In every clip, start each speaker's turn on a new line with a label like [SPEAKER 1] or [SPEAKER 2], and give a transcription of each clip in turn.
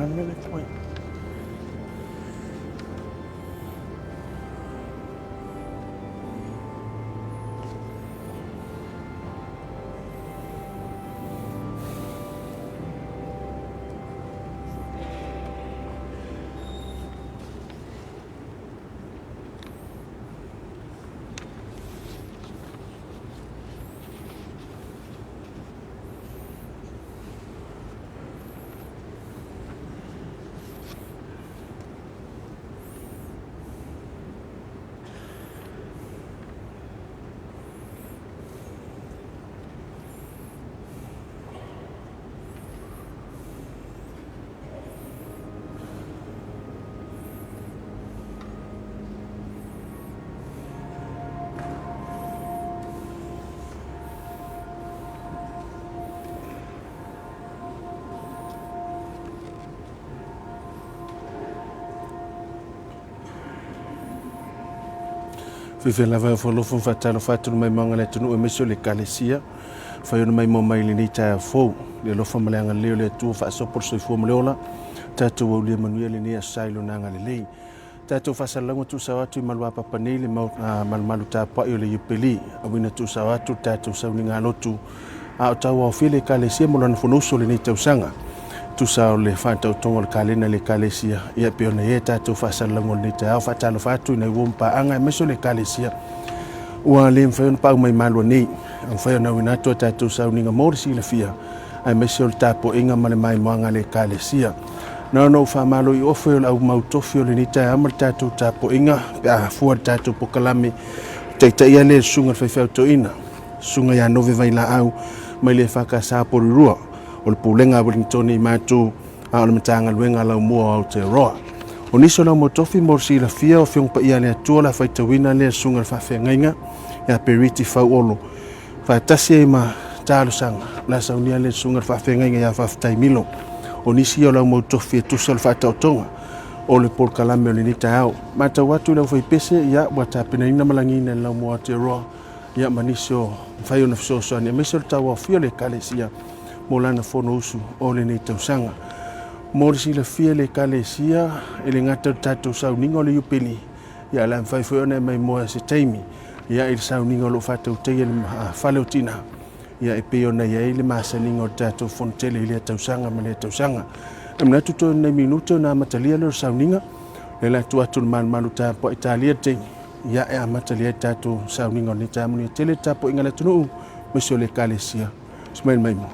[SPEAKER 1] Le mea le tuai. Fiafia lava e ofoalofa ma faatalofa atu le maimoaga a le atunuu aemaise o le Ekalesia. Fai ona maimoa mai i lenei taeao fou. Le alofa ma le agalelei o le Atua faasopo le soifua ma le ola. Tatou aulia manuia lenei aso sa i lona agalelei. Tatou faasalalauga tuusao atu i maluapapa nei le malumalu tapuai o le Iupeli. Auina tuusao atu le tatou sauniga lotu a o tauaofia le Ekalesia mo lana fonousu o lenei tausaga. Tusa o le faataotoga o le kalena i le Ekalesia, ia pei ona i ai tatou faasalalauga o lenei taeao. Faatalofa atu i nai uo ma paaga aemaise o le Ekalesia ua le mafai ona paau mai malua nei. A mafai ona auina atu a tatou sauniga mo le silafia aemaise o le tapuaiga ma le maimoaga a le Ekalesia. Na ona ou faamalo i ofe o le au mautofi o lenei taeao ma le tatou tapuaiga pe a fua le tatou pokalame taitaia lea le susuga i le faifeau toeaina, susuga ia Nove Vailaau mai le EFKS Porirua o le Pulega a Wellingtone i Matu a o le Matagaluega Laumua o Aotearoa. O nisi o lau mautofi mo le silafia o Afioga Paia a le Atua la faitauina lea le susuga i le faafeagaiga ia Periti Fauolo faatasi ai ma talosaga la saunia lea le susuga i le faafeagaiga ia Faafetai Milo. O nisi o lau mautofi e tusa o le faataotoga o le polokalame o lenei taeao. Matau atu i le aufaipese, ia ua tapenaina ma lagiina e le Laumua Aotearoa ia ma nisi o mafai ona fesoasoani aemaise o le tauaofia o le Ekalesia mo lana fonousu o lenei tausaga. Mo le silafia e le Ekalesia, e le gata o le tatou sauniga o le Iupeli, ia o le a mafai foi ona e maimoa se taimi ia i le sauniga o lo o faatautaia i le fale o tina, ia e pei ona i ai le masaniga o le tatou fonotele i lea tausaga ma lea tausaga. E manatu toe nei minute ona amatalia lea o le sauniga, le la atu atu le malumalu tapuai talia le taimi, ia e amatalia ai le tatou sauniga o lenei taeao. Manuia tele le tapuaiga a le atunuu, aemaise o le Ekalesia. Ismail Maimo.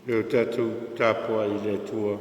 [SPEAKER 2] E o tatou tapuai i le Atua.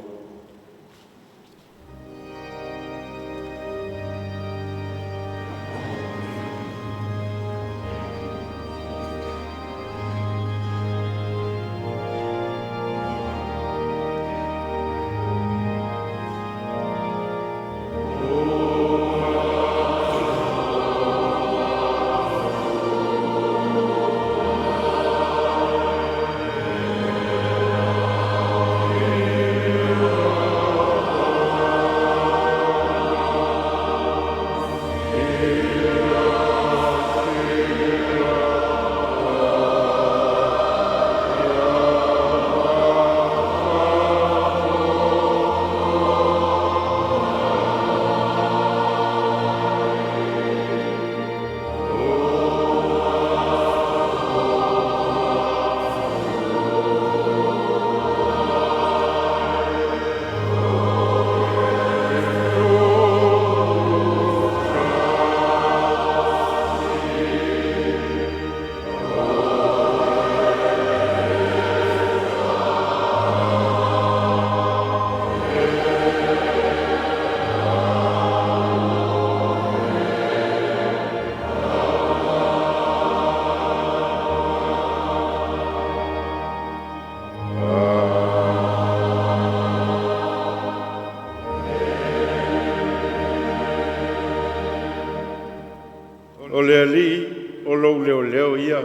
[SPEAKER 2] O le Alii o lou leoleo ia,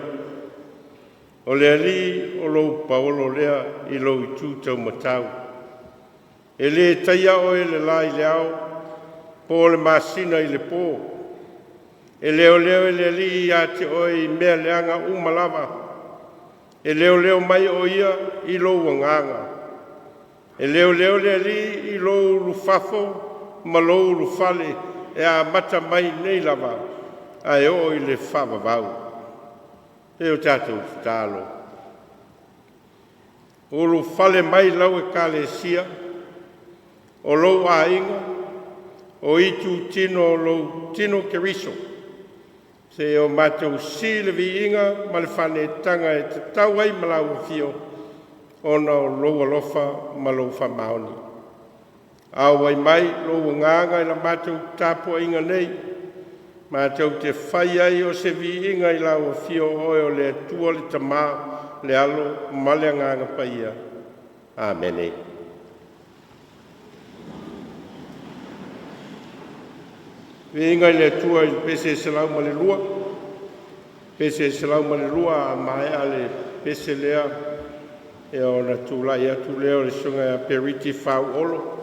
[SPEAKER 2] o le Alii o lou paolo lea i lou itu taumatau. E le taia oe e le la i le ao po o le masina i le po. E leoleo e le Alii ia te oe i mea leaga uma lava, e leoleo mai o Ia i lou agaga. E leoleo le Alii i lou ulufafo ma lou ulufale, e amata mai nei lava ae oo i le faavavau. Se i o tatou tatalo. Ulufale mai lau Ekalesia, o lou aiga, o itutino o lou tino Keriso, seia o matou sisi le viiga ma le faaneetaga e tatau ai ma lau afio, ona o lou alofa ma lou faamaoni. Auai mai lou agaga i la matou tapuaiga nei, matou te fai ai o se viiga i lau afio, o Oe o le Atua, le Tama, le Alo ma le Agaga Paia. Amene. Viiga i le Atua i le pese 102, pese 102. A maea le pese lea, ona tulai atu lea o le susuga ia Periti Fauolo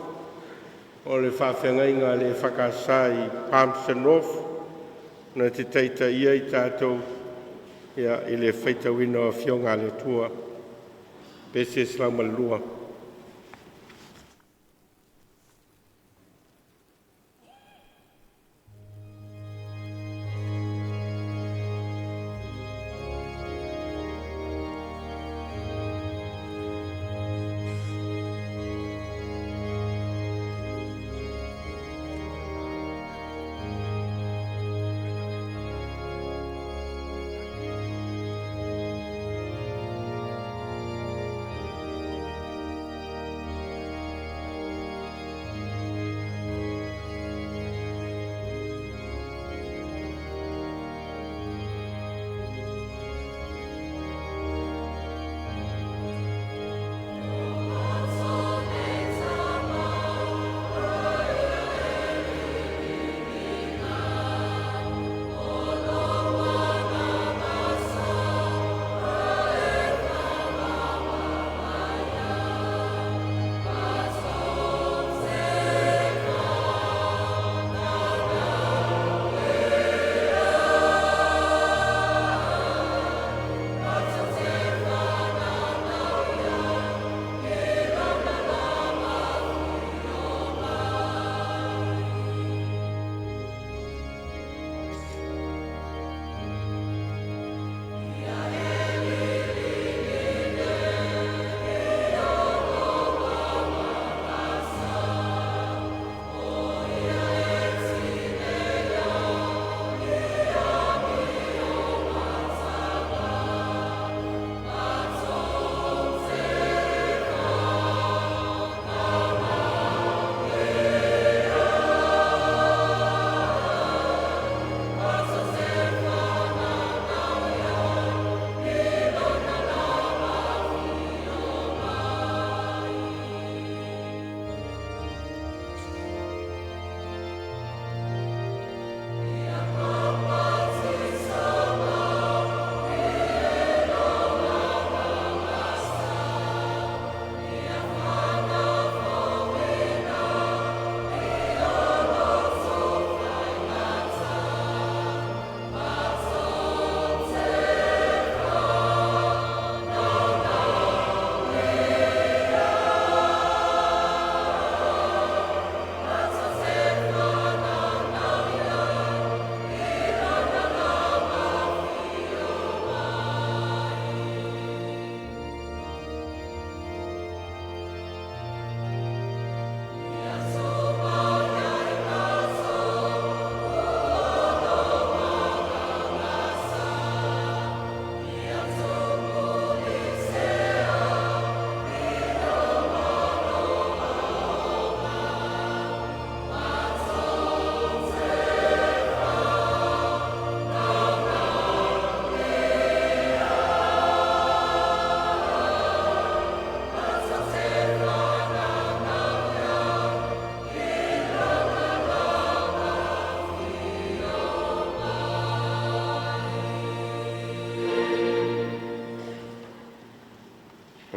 [SPEAKER 2] o le faafeagaiga a le EFKS i Palmerston North na te taitaia i tatou i le faitauina o Afioga a le Atua. Pese 102.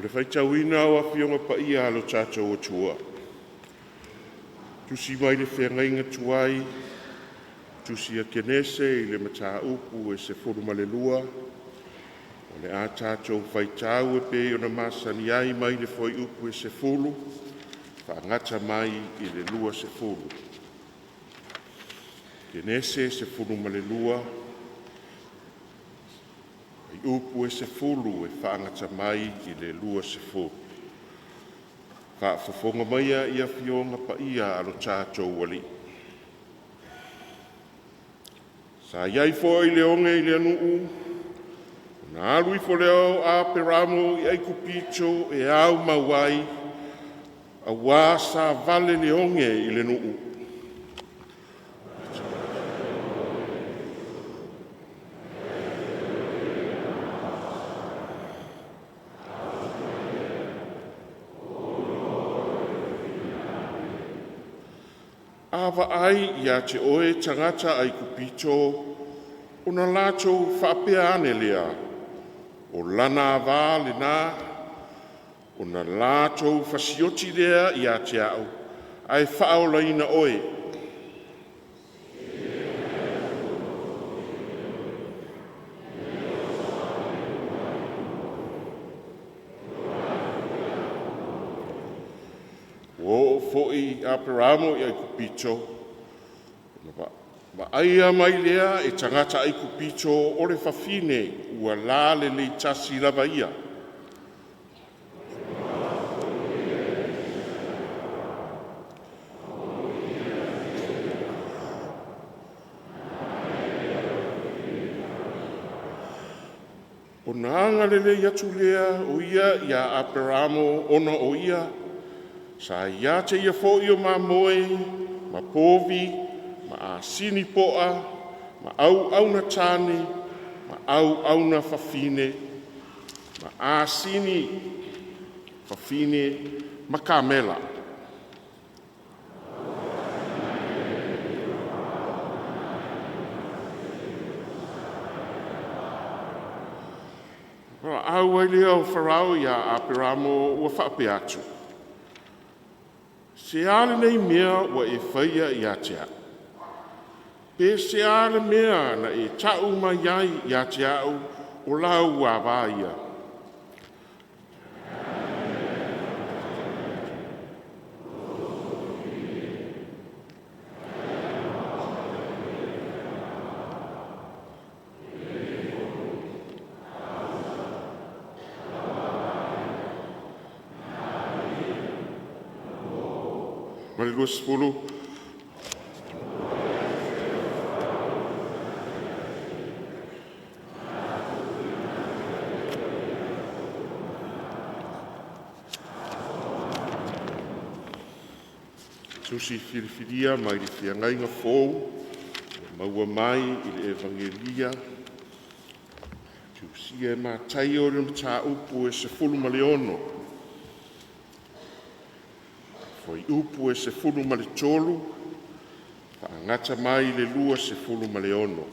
[SPEAKER 3] Le faitauina o Afioga Paia a lo tatou Atua, tusi mai le Feagaiga Tuai, tusi a Kenese i le mataupu e 12, o le a tatou faitau e pei ona masani ai mai le fuaiupu e 10 faagata mai i le 20. Kenese 12, fuaiupu e 10 e faagata mai i le 20. Faafofoga maia i Afioga Paia a lo tatou Alii. Sa i ai foi le oge i le nuu, ona alu ifo lea o Aperamo i Aikupito e aumau ai, auā sa vale le oge i le nuu. A vaai ia te oe tagata Aikupito, ona latou faapea ane lea, ‘O lana ava lena,’ ona latou fasioti lea ia te au, ae faaolaina oe. Ua oo foi Aperamo i Aikupito, ona vaaia mai lea e tagata Aikupito o le fafine ua lalelei tasi lava ia. Ona agalelei atu lea o Ia ia Aperamo ona o ia. Sa ia te ia foi o mamoe ma povi ma asini po'a ma auauna tane ma auauna fafine ma asini fafine ma kamela. Ona valaau ai lea o Farao ia Aperamo ua faapea atu, ‘Se a lenei mea ua e faia ia te a'u? Pe se a le mea na e ta'u mai ai ia te a'u o lau ava ia?’ Ma le 20. Tusi Filifilia mai le Feagaiga Fou ua maua mai i le Evagelia tusia e Mataio i le Mataupu e 16, fuaiupu e 13 faagata mai le 26.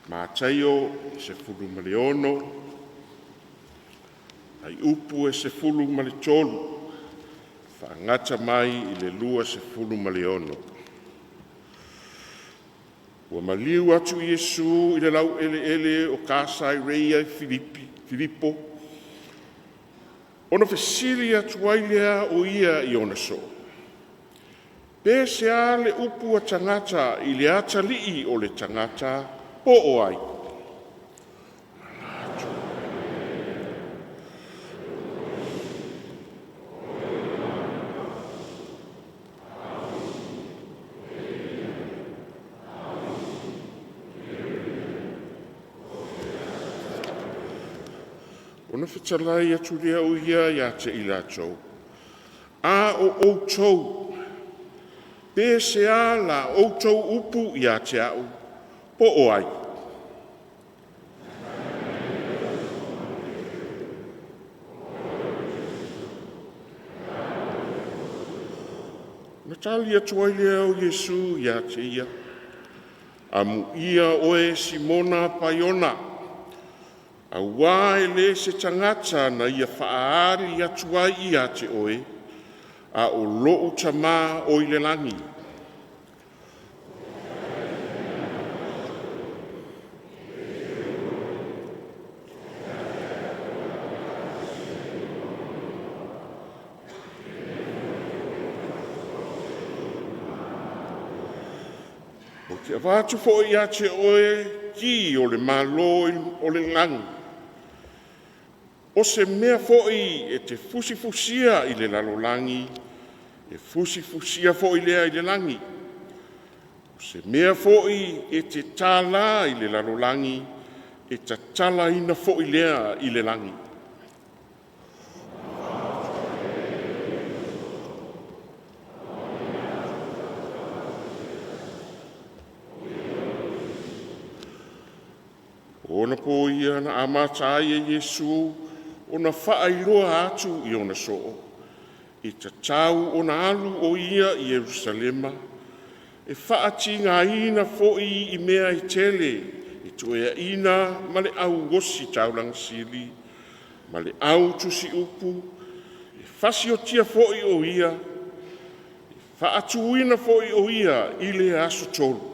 [SPEAKER 3] Mataio 16, fuaiupu e 13 faagata mai i le 26. Ua maliu atu Iesu i le laueleele o Kaisareia Filipo, ona fesili atu ai lea o ia i ona soo, “Pe sea le upu a tagata i le Atalii o le Tagata, po o ai?” Ona fetalai atu lea o ia ia te i latou, “A o outou, pe sea la outou upu ia te a'u, po o ai?” Ona tali atu ai lea o Iesu ia te ia, “Amuia oe Simona Paiona, Auā e le se tagata na ia faaali atu ai ia te oe, a o lo'u Tamā o i le lagi. Ou te avatu foi ia te oe ki o le Malo o le lagi. O se mea foi e te fusifusia i le lalolagi, e fusifusia foi lea i le lagi. O se mea foi e te talā i le lalolagi, e tatalaina foi lea i le lagi.” O ona po ia na amata ai e Iesu ona faailoa atu i ona soo, e tatau ona alu o Ia i Ierusalema, e faatigaina foi i mea e tele e toeaiina ma le au ositaulaga sili ma le au tusiupu, e fasiotia foi o Ia, e faatuina foi o Ia i le aso tolu.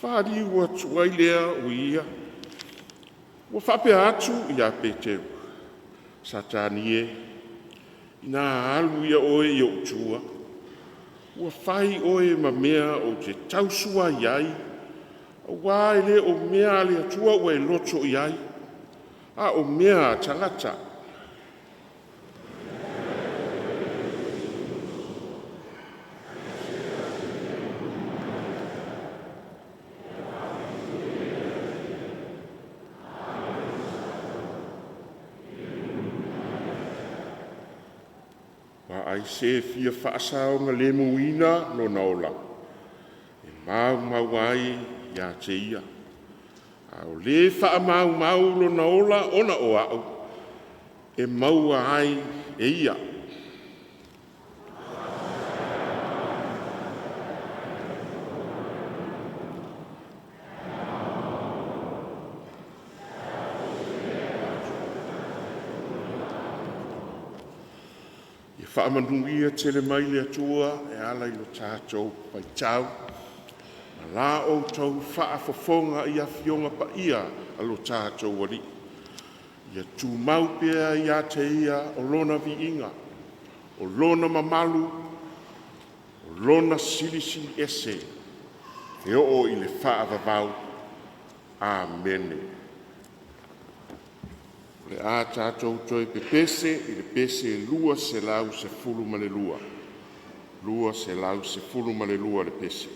[SPEAKER 3] Ona faliu atu ai lea o Ia, ua faapea atu ia Peteru, “Satani e, ina a alu ia oe i ou tua! Ua fai oe ma mea ou te tausua i ai, aua e le o mea a le Atua ua e loto i ai, a o mea a tagata.” Aua ai se e fia faasaogalemuina lona ola, e maumau ai ia te ia. A o le faamaumau lona ola ona o a'u, e maua ai e ia. Ia faamanuia tele mai le Atua e ala i lo tatou faitau ma la outou faafofoga i Afioga Paia a lo tatou Alii. Ia tumau pea ia te Ia o Lona viiga, o Lona mamalu, o Lona Silisili Ese e oo i le faavavau. Amene. O le a tatou toe pepese i le pese 212, 212 le pese.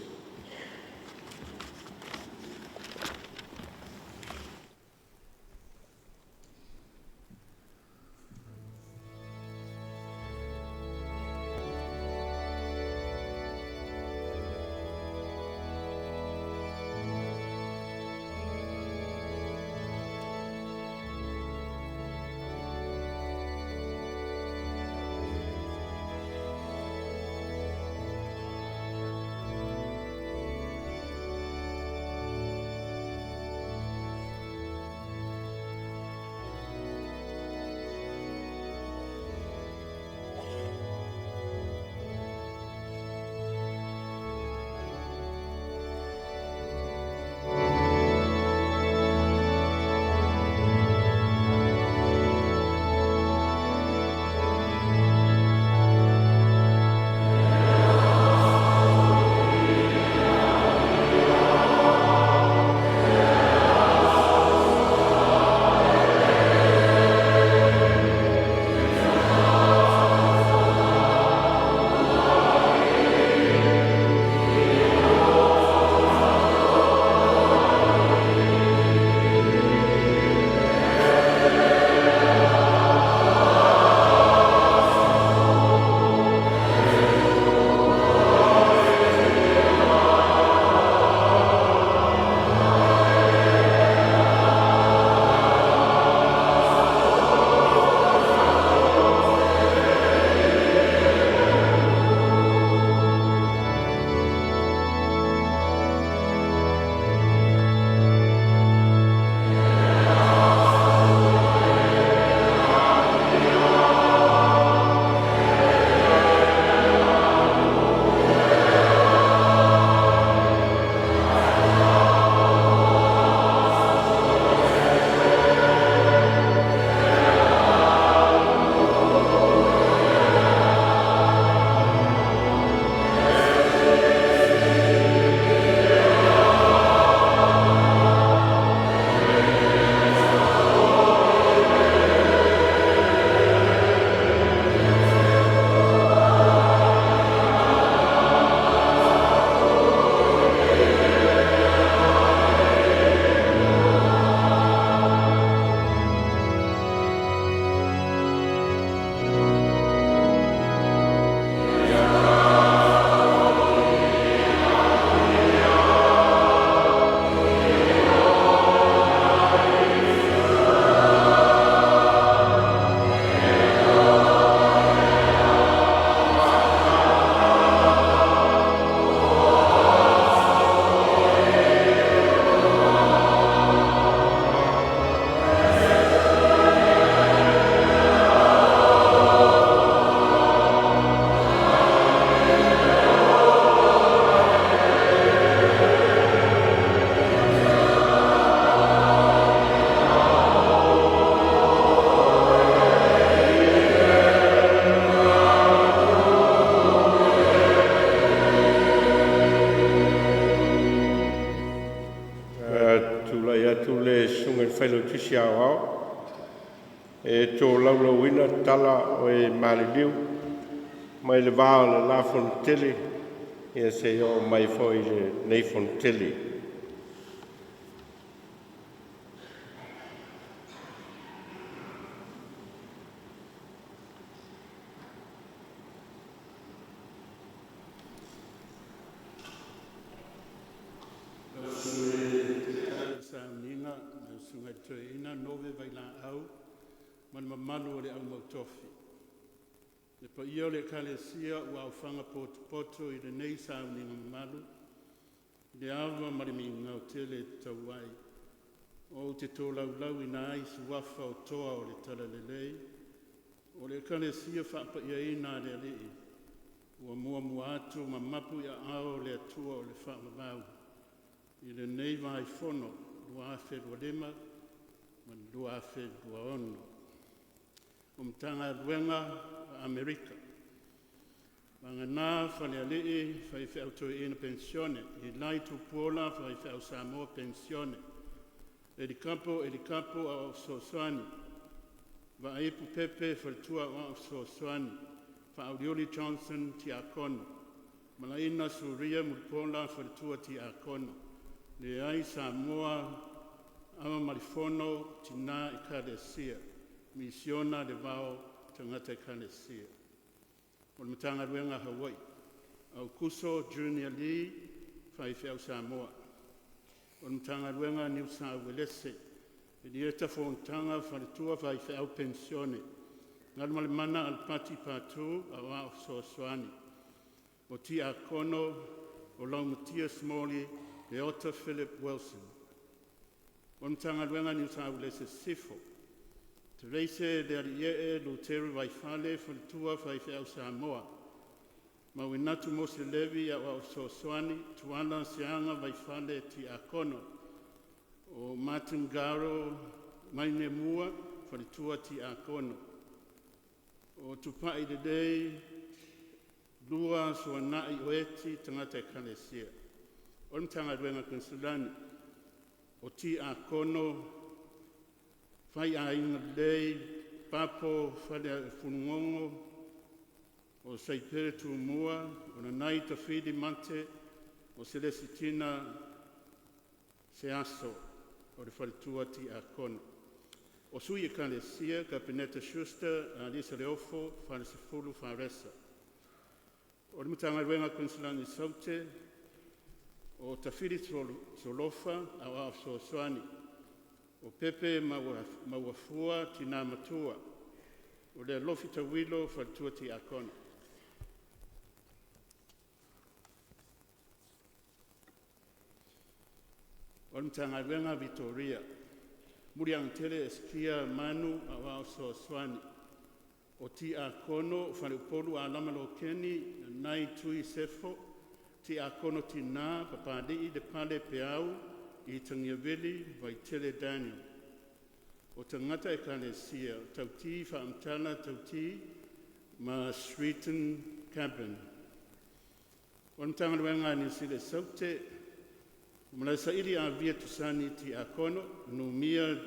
[SPEAKER 2] Failautusi Aoao e tolaulauina tala o e maliliu mai le va o le la Fonotele seia oo mai foi i lenei Fonotele.
[SPEAKER 4] Sauniga lau Susuga i le Toeaina Nove Vailaau ma le mamalu o le Au Mautofi. Le paia o le Ekalesia ua aofaga potopoto i lenei sauniga mamalu i le ava ma le migao tele e tatau ai, ou te tolaulauina ai Suafa o Toa o le Talalelei o le Ekalesia Faapaiaina a le Alii, ua muamua atu ma mapu i aao o le Atua o le Faavavau i lenei vaifono 2025 ma le 2026. O Matagaluega a Amerika, Vagana Falealii Faifeau Toeaina Penisione, Ilai Tupuola Faifeau Samoa Penisione, Elikapo Elikapo Aoao Fesoasoani, Vaaipu Pepe Faletua Aoao Fesoasoani, Faaolioli Johnson Tiakono, Malaina Suria Mulipola Faletua Tiakono, Leai Samoa Avamalefono Tina Ekalesia, Misiona Levao Tagata Ekalesia. O le Matagaluega a Hawaii, Aukuso Junior Lee, faifeau Samoa. O le Matagaluega a Niu Sa Uelese, Elieta Fonotaga Faletua Faifeau Penisione, Galumalemana Alapati Patu Aoao Fesoasoani. O Tiakono o Laumatia Smally Leota Philip Wilson. O le Matagaluega a Niu Sa Uelese Sisifo, Teraese Lealiiee Luteru Vaifale Faletua Faifeau Samoa, Mauinatu Mose Levi Aoao Fesoasoani, Tuala Seaga Vaifale Tiakono, o Martin Garo Mainemua Faletua Tiakono, O Tupailelei Lua Suanai Oeti Tagata Ekalesia. O le Matagaluega a Koneselani, O Tiakono Faiaiga Lelei Papo Faleafulugogo o Saipele Tumua, o Nanai Tafili Mate, o Selesitina Seaso o le faletua Tiakono. O Sui Ekalesia: Kapeneta Schuster Alisa Leofo Falesefulu Faresa. O le Matagaluega a Koneselani i Saute, o Tafili Solofa Aoao Fesoasoani, o Pepe Mauafua Tinā Matua, o Lealofi Tauilo Faletua Tiakono. O le Matagaluega a Vitoria, Muliagatele Esikia Manu Aoao Fesoasoani. O Tiakono o Faleupolu Alama Lokeni Nanai Tui Sefo. Tiakono Tinā, Papalii Lepale Peau Itagia Vili Vaitele Daniel. O Tagata Ekalesia: Tauti Faamatala Tauti ma Sreeten Cabin. O le Matagaluega a Niu Sila i Saute, Malaesaili Avia Tusani Tiakono, Numia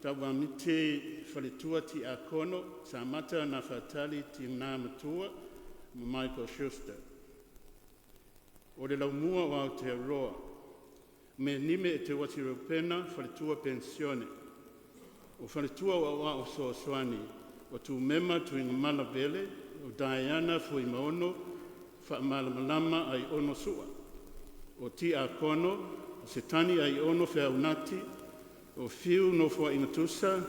[SPEAKER 4] Tauamiti Faletua Tiakono, Samata Nafatali Tinā Matua ma Michael Schuster. O le Laumua o Aotearoa, Menime Eteuati Reupena Faletua Penisione. O Faletua o Aoao Fesoasoani, o Tumema Tuigamala Vele, o Diana Fuimaono Faamalamalama Aiono Sua. O Tiakono, Setani Aiono Feaunati, o Fiu Nofoaiga Tusa,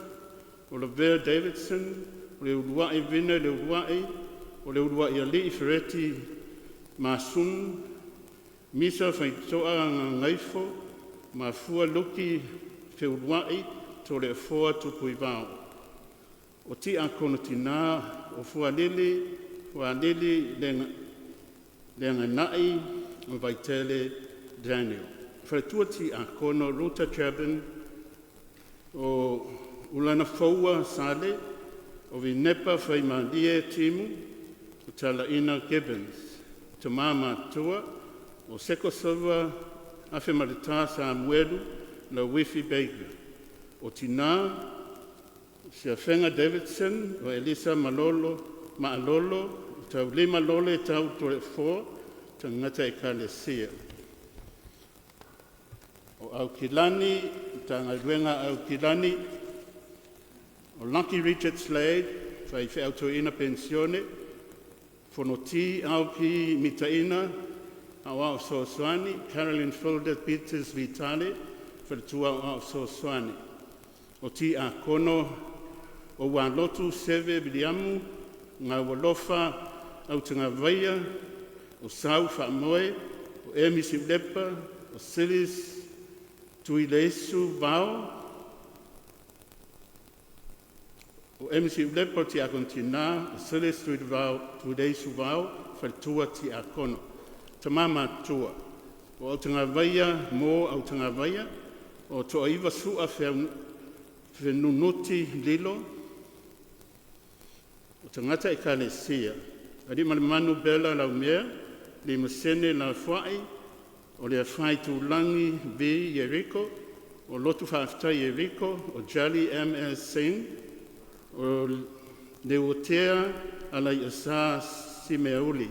[SPEAKER 4] o Lavea Davidson, o Leuluai Vina Leuluai, o Leuluai Alii Fereti Masun, Misa Faito'a Gagaifo Mafua Luki Feulua'i Toleafoa Tupuivao. O Tiakono Tinā, o Fualili Leaganai ma Vaitele Daniel. Faletua Tiakono Ruta Chapin, o Ulanafoua Sale, o Vinepa Faimalie Timu, o Tala'ina Gibbons. Tama Matutua: O Seko Silva Afemaleta Samuelu Lauifi Baker. O tinā, Siafega Davidson, o Elisa Malolo, Maalolo, Taulima Lole Tau Toleafoa, tagata Ekalesia. O Aukilani, Matagaluega a Aukilani, o Laki Richard Slade, faifeau toeaina penisione, Fonoti Aupi Mitaina, Aoao Fesoasoani, Carolyn Philda Peters Vitale, Faletua Aoao Fesoasoani. O Tiakono, o Ualotu Seve Viliamu, Gaualofa Autagavaia, o Sau Faamoe, o Emi Siulepa, o Silis Tuileisu Vao, o Emi Siulepa Tiakono Tina, o Silis Tuileisu Vao, Faletua Tiakono. Tama Matutua, o Autagavaia Mo Autagavaia, o Toaiva Su'a Fenunuti Lilo, o Tagata Ekalesia, Aliimalemanu Bella Laumea, Limasene Lafoai, o Leafaitulagi V. Ieriko, o Lotu Faafetai Ieriko, o Jali M.S. Singh, o Leuatea Alaiasa Simeuli,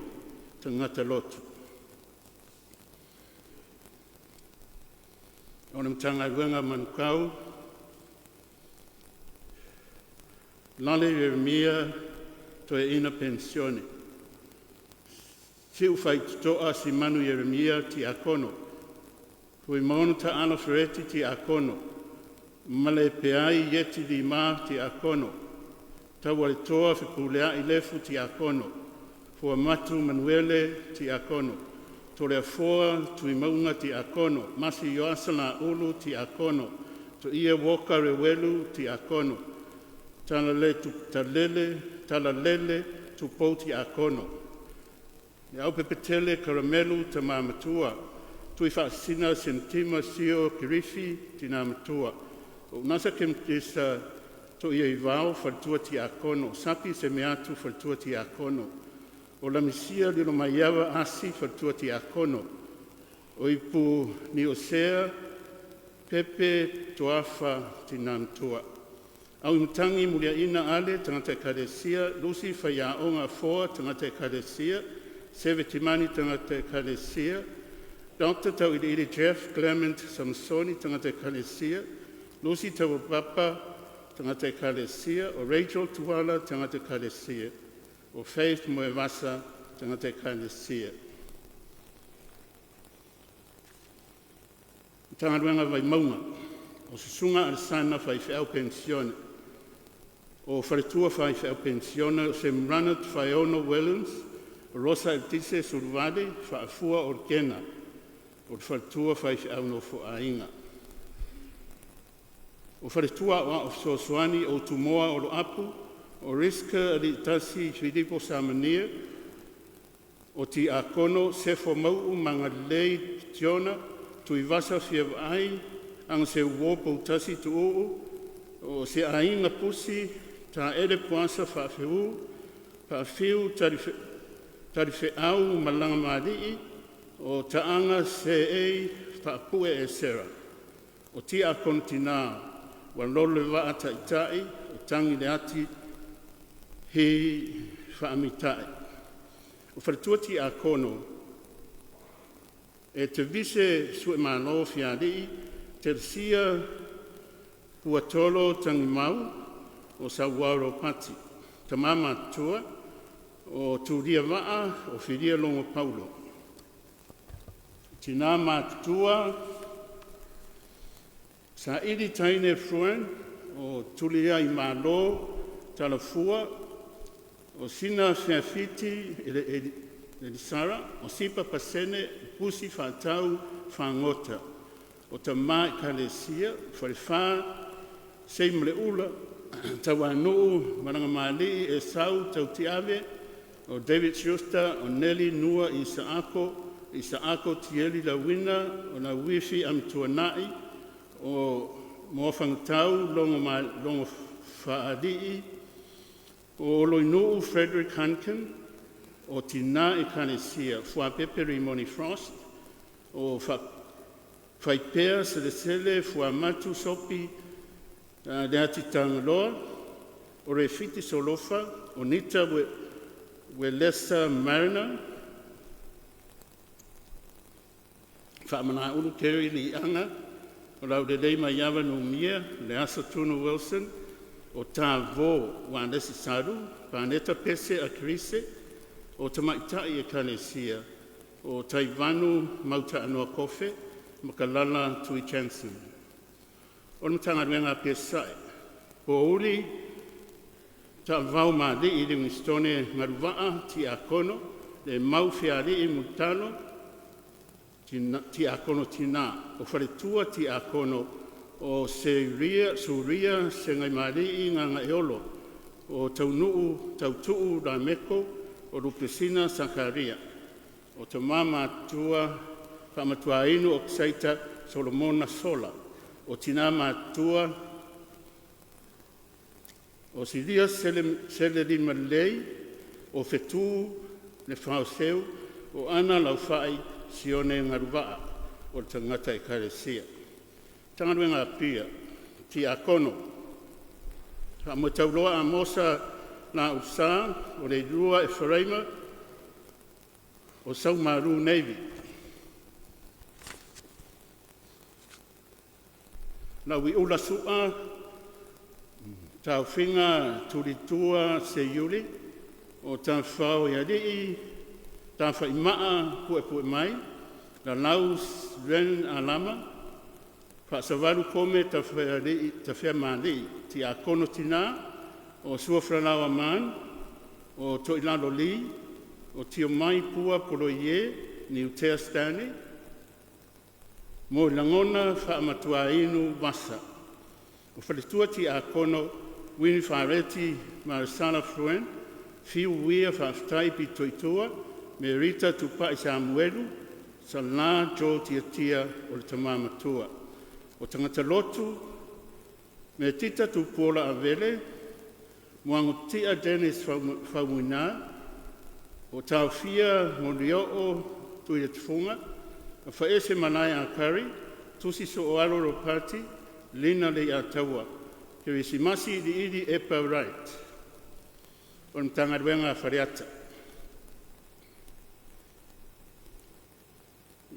[SPEAKER 4] tagata lotu. O le Matagaluega a Manukau, Lale Ieremia Toeaina Penisione, Si'u Faitoto'a Simanu Ieremia Tiakono, Fuimaono Taalo Fereti Tiakono, Malepeai Ieti Lima Tiakono, Taualetoa Fepuleai Lefu Tiakono, Fuamatu Manuele Tiakono, Toleafoa Tuimauga Tiakono, Masi Ioasa La'ulu Tiakono, Toia Woka Rewelu Tiakono, Talalelei Tupou Tiakono, Leaupepetele Karamelu Tama Matua, Tuifaasisina Senitima Sio Kerifi Tina Matua, o Unasa Kemigisa Toiaivao Faletua Tiakono, Sapi Semeatu Faletua Tiakono, o Lamisia Lilomaiava Asi Faletua Tiakono, o Ipu Niosea Pepe Toafa Tina Matua, Auimatagi Muliaina Ale tagata Ekalesia, Lusi Faiaoga Afoa tagata Ekalesia, Seve Timani tagata Ekalesia, Dr. Tauiliili Jeff Clement Samasoni tagata Ekalesia, Lusi Tauapapa tagata Ekalesia, o Rachel Tuala tagata Ekalesia, o Faith Moevasa tagata Ekalesia. Matagaluega a Vaimauga, o Susuga Alesana Faifeau Penisione, o Faletua Faifeau Penisione, o Semranat Faeono Williams, o Rosa Eletise Suluvale, Faafua o le Kena, o le Faletua Faifeau Nofoaiga. O Faletua Aoao Fesoasoani, o Utumoa Oloapu, o Riska Aliitasi Filipo Samania, o Tiakono Sefo Mau'u Magalelei Tiona, Tuivasa Fiavaai, Agaseuo Poutasi Tuu'u, o Seaiga Pusi, Taele Poasa Faafeu, Faafiu Talifeau Malagamalii, o Taaga Seei Faapue Esera. O Tiakono Tinā, ua lolo le Vaa Ta'ita'i o tagi le ati he fa'amitai. O faletua tiakono e Tevise Suemalo Fiali'i, Telesia Puatolo Tagimau, o Sauao Ropati. Tama Matutua, o Tulia Va'a o Filia Logo Paulo. Tinā Matutua, Saili Taine Fruin, o Tuliaimalo Talafua, o Sina Feafiti Elisara, o Sipa Pasene, Pusi Faatau Fagota, o Tamā Ekalesia, Falefā Seimaleula, Tauanu'u Malagamalii Esau Tautiave, o David Schuster, o Neli Nua Isaako, Isaako Tieli Lauina, o Lauifi Amituana'i, o Moafagatau Logo Fa'ali'i, o Oloinu'u Frederick Hunkin, o Tinā Ekalesia, Fuapepe Rimoni Frost, o Faipea Selesele Fuamatu Sopi. Leati Tagaloa, o Refiti Solofa, o Nita Uelesa Mariner, Faamalāulu Terry Liaga, o Laulelei Maiava Numia, Leaso Tunu Wilson, o Tavō Ualesi Salu, Paneta Pese Akurise, o Tamaitai Ekalesia, o Taivanu Mautaanoa Kofe ma Kalala Tui Jansen. O le Matagaluega a Peseta'i, Pouli Taavaomalii Livingstone Galuva'a Tiakono, Lemau Fealii Mulitalo Tiakono Tina, O Faletua Tiakono o Suria Segaimali'i Gagaeolo, o Taunuu Tautuu Lameko, o Lupesina Sakaria. O Tama Matutua Faamatuainu Opisaita Solomona Sola. O Tina Matutua o Silia Selelimalelei, o Fetu Lefaoseu, o Ana Laufai Sione Galuva'a, o le Tagata Ekalesia. Matagaluega a Apia, Tiakono, Faamoetauloa Amosa Lau-Sa, o Leilua Eferaima, o Saumalu Navy. Lauiula Su'a Taofiga Tulitua Seiuli, o Tafao Alii Tafa'ima'a Puepuemai, Lalau Sven Alama, Faasavalu Kome Tafemalii. Tiakono Tina, o Suafalalao Aman, o Toilalo Lee, o Tiomai Pua Poloie Niutea Stanley, Moelagona Faamatuainu Vasa. O Faletua Tiakono Uini Fareti Malesala Fluann, Fiu Uia Faafetai Pitoitua, Merita Tupai Samuelu, Sala Joe Tiatia o le Tama Matua. O Tagata Lotu, Metita Tupuola Avele, Muagututia Dennis Faumuina, o Taofia Molioo Tuiletufuga, Afaese Malae Curry, Tusi Sooalo Ropati, Lina Leiataua, Kerisimasi Iliili Epa Wright. O le Matagaluega a Faleata.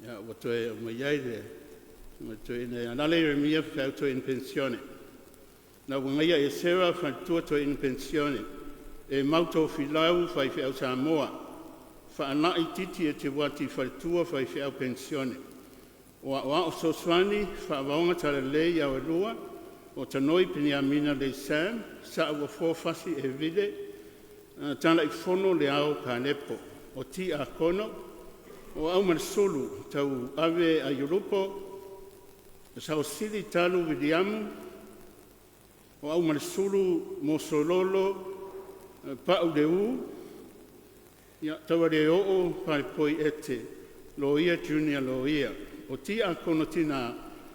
[SPEAKER 4] Ia, ua toe aumaia ai le Susuga i le Toeaina ia Lale Ieremia Feau Toeaina Penisione. Lauagaia Esera Faletua Toeaina Penisione, E Mau Tofilau Faifeau Samoa, Faalai Titi Eteuati Faletua Faifeau Penisione. O Aoao Fesoasoani Faavaoga Talalelei Aoalua, o Tanoi Peniamina Leisam, Saauafoa Fasi Evile, Talaifono Leao Kalepo. O Tiakono, o Aumalesulu Tauave Aiolupo, Sausili Talu Viliamu, o Aumalesulu Mosololo Pau Leu, ia Taualeoo Palepoi Ete, Loia Junior Loia. O Tiakono Tina,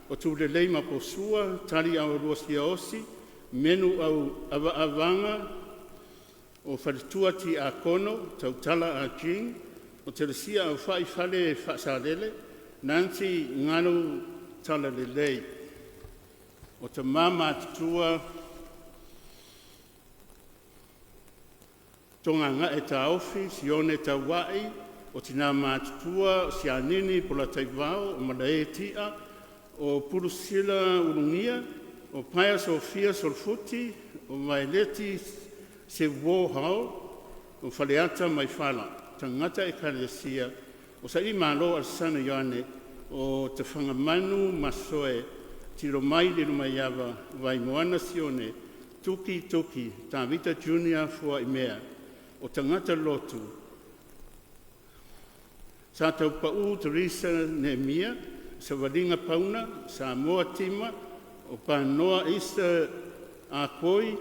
[SPEAKER 4] o Tulelei Maposua Tali Aoalua Siaosi, Menu Auavaavaga, o Faletua Tiakono Tautala Ah Jing, o Telesia Aufai Fale Faasalele Nancy Galu Talalelei. O Tama Matutua Togagae Taofi Sione Tauai, o Tina Matutua o Sianini Polataivao, o Malae Tia, o Pulusila Ulugia, o Paea Sofia Solofuti, o Vaileti Seuō Hao, o Faleata Maifala, Tagata Ekalesia, o Sailimalo Alesana Ioane, o Tafagamanu Masoe Tilomai Lilomaiava, Vaimoana Sione, Tuki Tuki Tavita Junior Fuaimea. O Tagata Lotu, Sa Taupau Teresa Neemia, Savaliga Pauna, Samoa Tima, o Panoa Easter Akoi,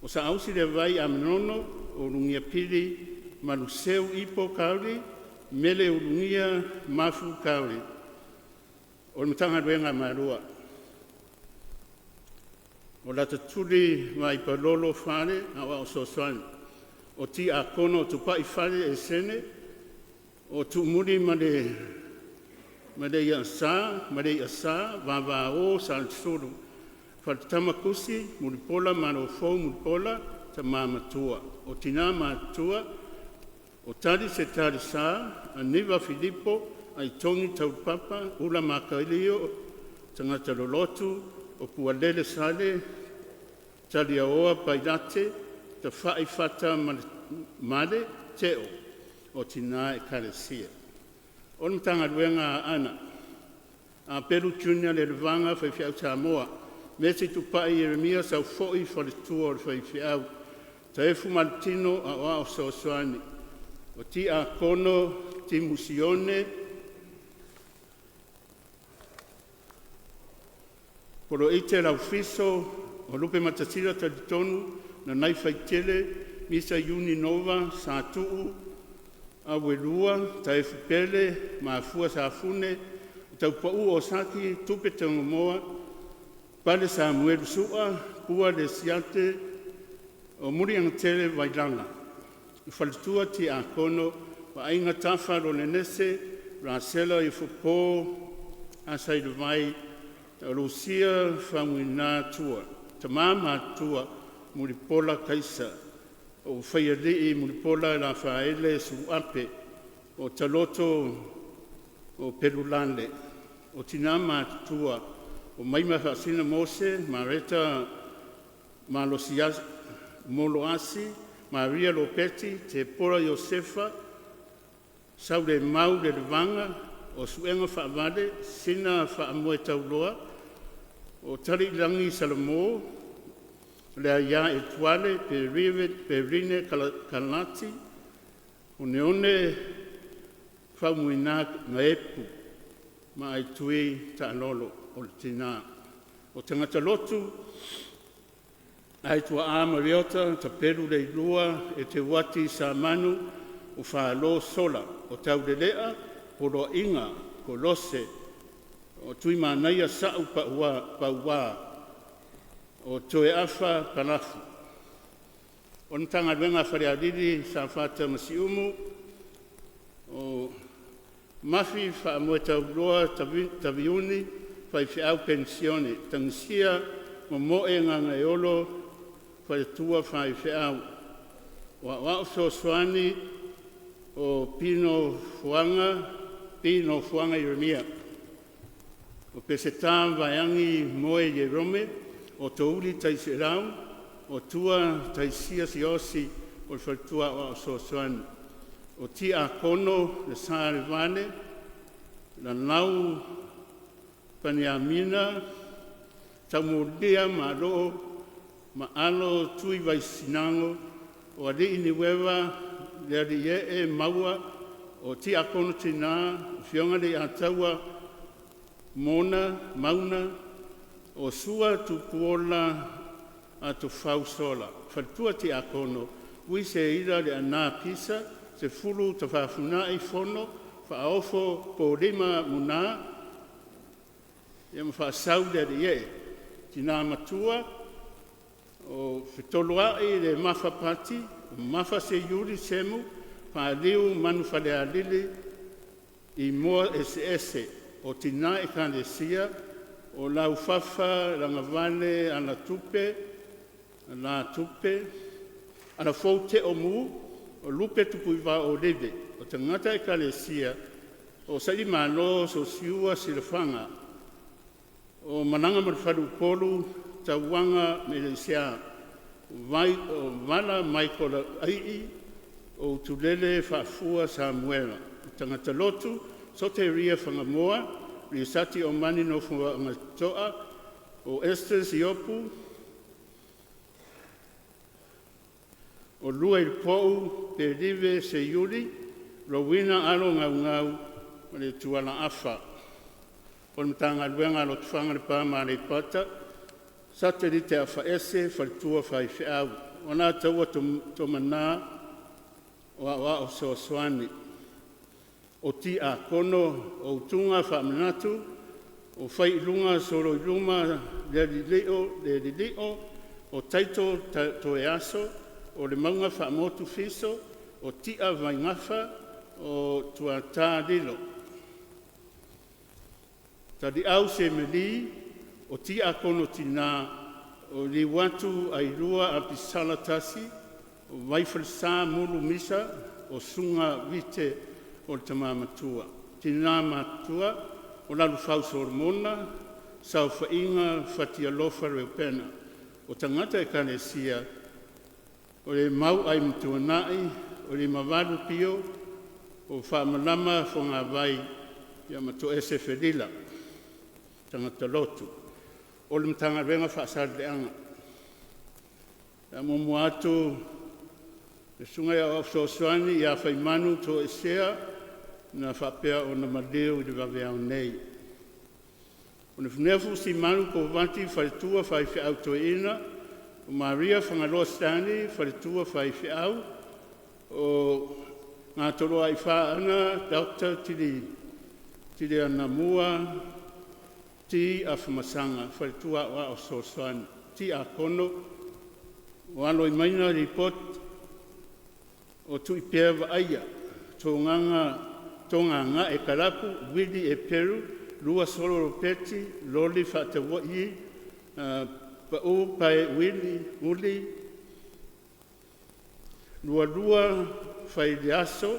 [SPEAKER 4] o Saausi Levai Amenono, o Lugia Pili Maluseu Ipo Kauri, Mele Ulugia Mafu Kauri. O le Matagaluega a Malua, o Latatuli Vaipalolo Fale Aoao Fesoasoani, o Tiakono Tupai Fale Esene, o Tuumuli ma le Iasa Vavao Salesulu, Faletama Kusi Mulipola Malofou Mulipola, Tama Matua. O Tina Matutua, o Tali Se Tali Sa, Aniva Filipo Aitogi Taulapapa, Ula Makalio Tagata Lolotu, o Pualele Sale Taliaoa Pailate Tafa'i Fata Male Teo, o Tina Ekalesia. O le Matagaluega a Aana, Apelu Junior Lelevaga, Faifeau Samoa. Mesi Tupai Ieremia Saufoi, Faletua o le Faifeau. Taefu Malutino A'oa'o Fesoasoani. O Tiakono Timu Sione Poloite Laufiso o Lupematasila Talitonu Nanaifaitele Misa Iuni Nova Satu'u Auelua Taefu Pele Mafua Safune Taupa'u Osaki Tupe Tagomoa Pale Samuelu Su'a Pua Lesiate o Muliagatele Vailala. O Faletua Tiakono Vaaiga Tafa Lolenese Rasela Ifopo Asailevai Lusia Faguina Tua. Tama Matutua Mulipola Kaisa o Faialii Mulipola Lafaele Sulu'ape o Taloto o Pelulale. O Tina Matutua o Maiga Faasina Mose Mareta Moloasi Maria Lopeti Tepora Iosefa Saulemau Lelevaga o Su'ega Faavale Sina Faamoetauloa o Tali'ilagi Salamo o le Aia Etuale Perine Kalati Oneone Faumuina Gaepu ma Aitui Taalolo. O le Tina. O Tagata Lotu Aituaa Mariota Tapelu Leilua Eteuati Samanu o Falo Sola o Taulelea Poloaiga Kolose o Tuimanaia Sa'u Paua o Toeafa Palafu. O le Matagaluega a Falealili Safata ma Siumu, o Mafi Faamoetauloa Taviuni Faifeau Penisione, Tagisia Momo'e Gagaeolo Faletua Faifeau. O A'oa'o Fesoasoani o Pino Fuaga Pino Fuaga Ieremia, o Peseta Vaeagi Moe Ierome o Touli Taisi'elau o Tua Taisia Siaosi o le Faletua Aoao Fesoasoani. O Tiakono Lesa Levale, Lalau Peniamina Taumulia Malo ma Alo Tuivaisinago o Alii Niueva le Alii E'e Maua o Tiakono Tinā, Afioga Leiataua Mona Mauna o Sua Tupuola Atofau Sola, Faletua Tiakono Ui Seila Leaana Pisa Sefulu Tafafunai Fono Faaofo Polima Muga ma Faasau le Alii E'e. Tina Matua o Fetoloa'i le Mafa Pati, Mafa Seiuli Semo Paliu Manuafalealili i Moa Eseese o Tina Ekalesia O Laufafa Lagavale Alatupe Alafou Teo Mu o Lupe Tupuivao o Leve. O Tagata Ekalesia o Sailimalo Sosiua Silafaga o Malagamalefaleupolu Tauaga Meleisia o Vala Michael Ai'i o Utulele Faafua Samuela. O Tagata Lotu Soteria Fagamoa Lisati Omani Nofoagato'a o Esters Iopu o Luailupou Pelive Seiuli Rowena Alo Gaugau ma le Tuala Afa. O le Matagaluega a Lotofaga Lepa ma Aleipata, Satelite Afaese, Faletua Faifeau. O Alataua Tomana o A'oa'o Fesoasoani. O Tiakono o Utuga Faamanatu o Faiiluga Soloiluma Lealilio o Taito Toeaso o Le Mauga Faamotu Fiso o Ti'a Vaigafa o Tuata Lilo. Tali'au Semeli O tiakono tinā o Liuatu Ailua Apisala Tasi, o Vaifalesā Mulu Misa, o Suga Vite o le Tama Matua. Tinā matutua o Lalufau Solomona Saofaiga Fatialofa Reupena. O tagata Ekalesia o Lemau Aimatuanai, o Limavalu Pio, o Faamalama Fogavai ia ma Toese Felila, tagata lotu. O le Matagaluega o Faasaleleaga. Pe a muamua atu le Susuga i le Aoao Fesoasoani ia Faimanu Toesea na faapea ona maliu i le vaveao nei. O Nefunefu Simanu Kovati, Faletua Faifeau Toeaina. O Maria Fagaloa Stanley, Faletua Faifeau. O Gatoloaifa Ana Dr. Tilianamua T. Afamasaga, Faletua Aoao Fesoasoani. Tiakono. O aloina Lipoti o Tuipea Vaaia Togagae Kalapu Uili Eperu Lua Solo Ropati Loli Faatauai Pau Pae Uili Uli, Lualua Faileaso,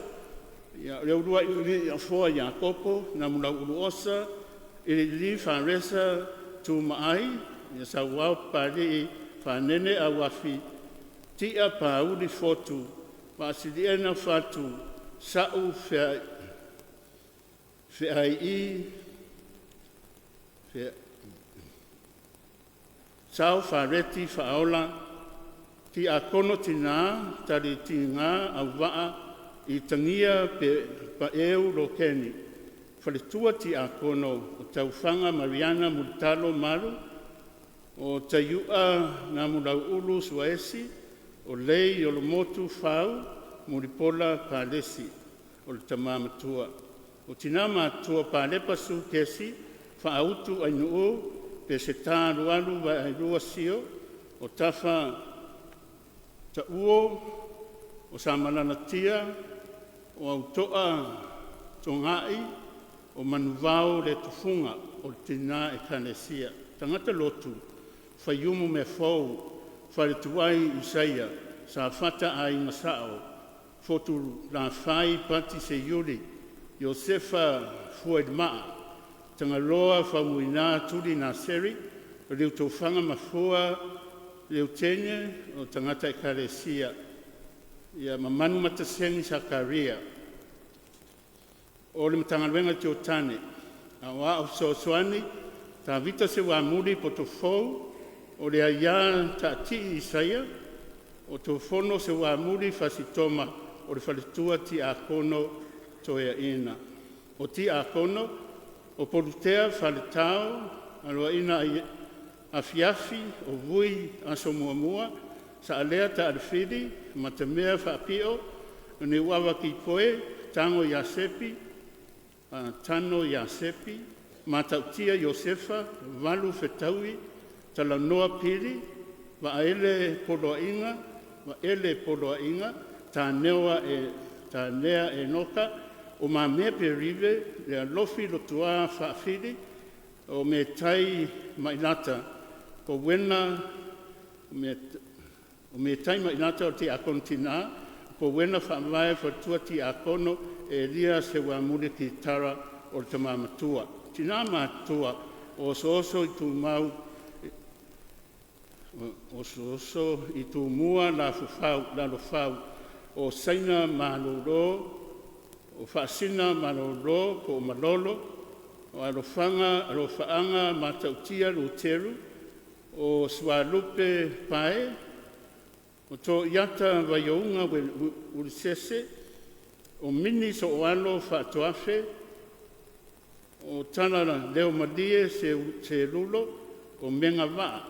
[SPEAKER 4] ia le uluai Afoa Iakopo Namulauulu Osa Iliili Faresa Tumaai ia Sauao Papalii Fanene Auafi Tia Pauli Fotu Faasiliena Fatu Sa'u Feaii Sao Fareti Faaola Tiakono Tinā Tali Tiga Auva'a Itagia Paeu Lokeni, Faletua Tiakono o Taufaga Mariana Mulitalo Malu. O Taiu'a Namulau'ulu Suaesi o Lei Olomotu Fau Mulipola Palesi o le Tama Matua. O Tina Matutua Palepa Sue Kesi Faautu Ainuu Peseta Alualu Vaaelua Sio o Tafa Ta'uo o Samalala Tia o Auto'a Toga'i o Manuvao Letofuga o le Tina Ekalesia. Tagata Lotu Faiumu Meafou Faletuai Isaia Safata Aiga Sa'o Fotulafai Pati Seiuli Iosefa Fuailema'a Tagaloa Faumuina Tuli Naseri Liutofaga Mafua Leutege o Tagata Ekalesia ia ma Manumataseni Sakaria. O le Matagaluega a Fesootaiga, A'oa'o Fesoasoani Tavita Seuamuli Poto Fou, o Leaia Taatii Isaia, o Tofono Seuamuli Fasi Toma, o le Faletua Tiakono Toeaina. O Tiakono, o Polutea Faletao aloaia Afiafi o Vui Aso Muamua, Saalea Taalefili Matamea Faapio, o Niuava Kipoe Tago Iasemi Tano Iasemi, Matautia Iosefa Valu Fetaui Talanoa Pili Vaaele Poloaiga Vaele Poloaiga Tanea Enoka, O Mamea Perive Lealofi Lutua Faafili o Metai Mailata Powena O Metai ma Ilata o le Tiakono Tinā, Powena Faavae Faletua Tiakono Elia Seuamuli Kitara o le Tama Matua. Tinā Matutua o Osooso i Tumau Osooso i Tumua Lalofau o Saina Malolo o Faasina Malolo po'o Malolo, o Alofaaga Matautia Luteru, o Sualupe Pae, o To'iata Vaiouga Ulisese, o Mini Sooalo Faatoafe o Talaleomalie Seulo o Mega Vaa.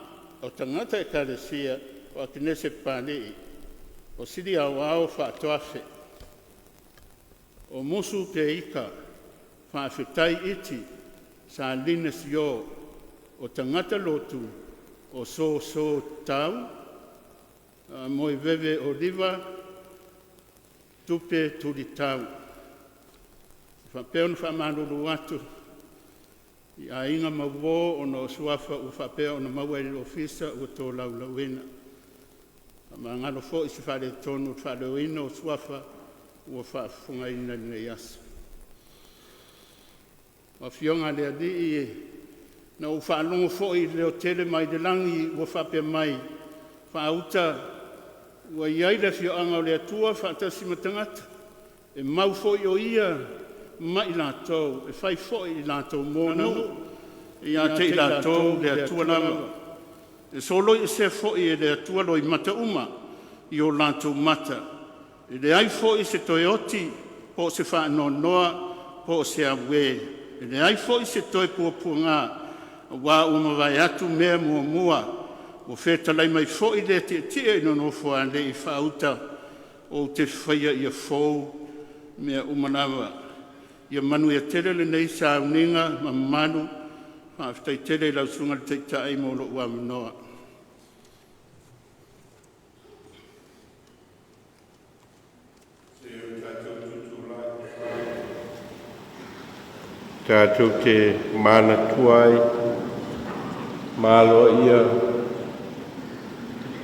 [SPEAKER 4] O Tagata Ekalesia o Akenese Papali'i, o Sili Aoao Faatoafe o Musu Teika Faafetai Iti Salina Sio. O Tagata Lotu o Soso Tau Moeveve Oliva Tupe Tulitau. E faapea ona faamalulu atu I aiga ma uō ona o suafa ua faapea ona maua e le Ofisa ua tolaulauina. Faamagalo foi se faaletonu o le faaleoina o suafa ua faafofogaina i lenei aso. O Afioga a le Alii, na ou faalogo foi i le leo tele mai le lagi ua faapea mai, “Faauta, ua i ai le afioaga o le Atua faatasi ma tagata, e mau foi o Ia ma i latou, e fai foi i latou mo nuu, e ia te i latou le Atua lava. E soloiesea foi e le Atua loimata uma i o latou mata, e leai foi se toe oti po o se faanoanoa po o se auē, e leai foi se toe puapuaga, auā ua mavae atu mea muamua.” Ua fetalai mai foi le Tietie i le Nofoalii, “Faauta, ou te faia ia fou mea uma lava.” Ia manuia tele lenei sauniga mamalu. Faafetai tele i lau Susuga i le Taitai mo lou avanoa.
[SPEAKER 2] Tatou te manatua ai ma aloaia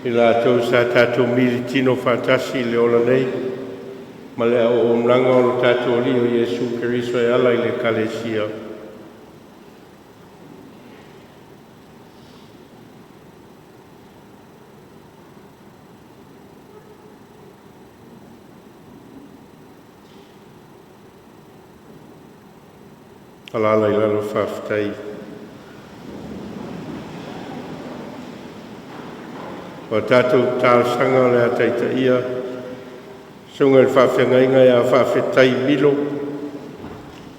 [SPEAKER 2] i latou sa tatou militino faatasi i le ola nei ma le auaunaga a lo tatou Alii o Iesu Keriso e ala i le Ekalesia. Alaala i lalo. Faafetai. O a tatou talosaga o le a taitaia le susuga i le faafeagaiga ia Faafetai Milo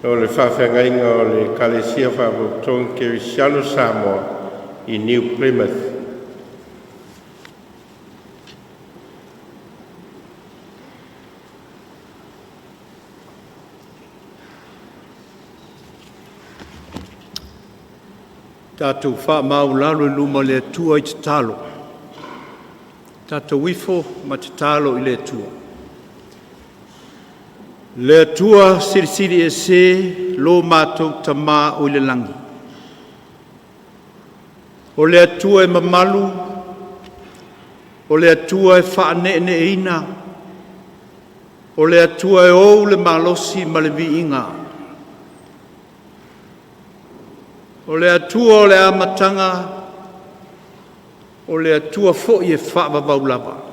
[SPEAKER 2] o le faafeagaiga o le Ekalesia Faapotopotoga Kerisiano i Samoa i New Plymouth.
[SPEAKER 5] Tatou faamaualalo i luma o le Atua i tatalo. Tatou ifo ma tatalo i le Atua. Le Atua Silisili Ese, lo matou Tama oi le lagi, o le Atua e mamalu, o le Atua e faaneeneeina, o le Atua e ou le malosi ma le viiga, o le Atua o le amataga, o le Atua foi e faavavau lava.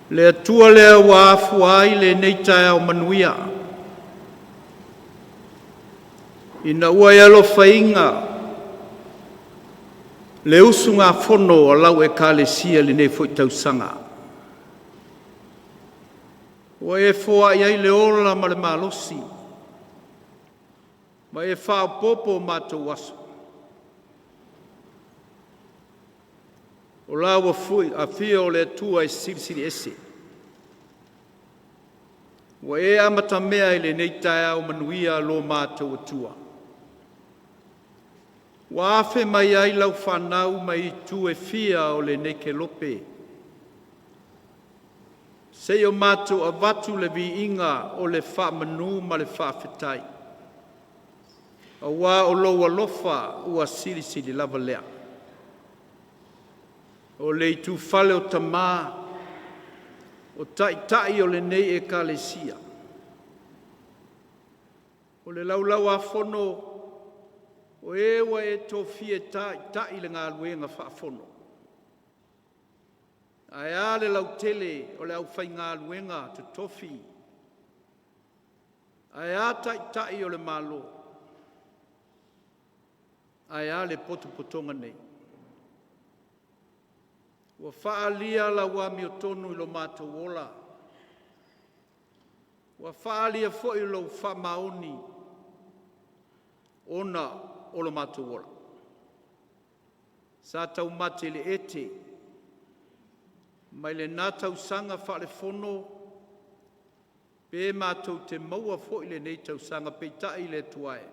[SPEAKER 5] Le Atua lea ua afua ai lenei taeao manuia, ina ua e alofaina le usugafono a lau Ekalesia i lenei foi tausaga, ua e foai ai le ola ma le malosi, ma e faaopoopo o matou aso. O lau afio o le Atua e Silisili Ese, ua e amatamea i lenei taeao manuia lo matou Atua, ua afe mai ai lau fanau mai itu e fia o lenei kelope, seia o matou avatu le viiga o le faamanu ma le faafetai, aua o lou alofa ua silisili lava lea. O le itufale o tama, o taitai o lenei Ekalesia, o le Laulau-a-Fono o e ua e tofia e taitai le galuega faafono, ae a le lautele o le aufaigaluega totofi, ae a Taitai o le Malo, ae a le potopotoga nei. Ua faaalia lau amiotonu i lo matou ola, ua faaalia foi lou faamaoni ona o lo matou ola. Sa taumate i le ete mai lena tausaga faalefono pe matou te maua foi lenei tausaga, peitai le Atua e,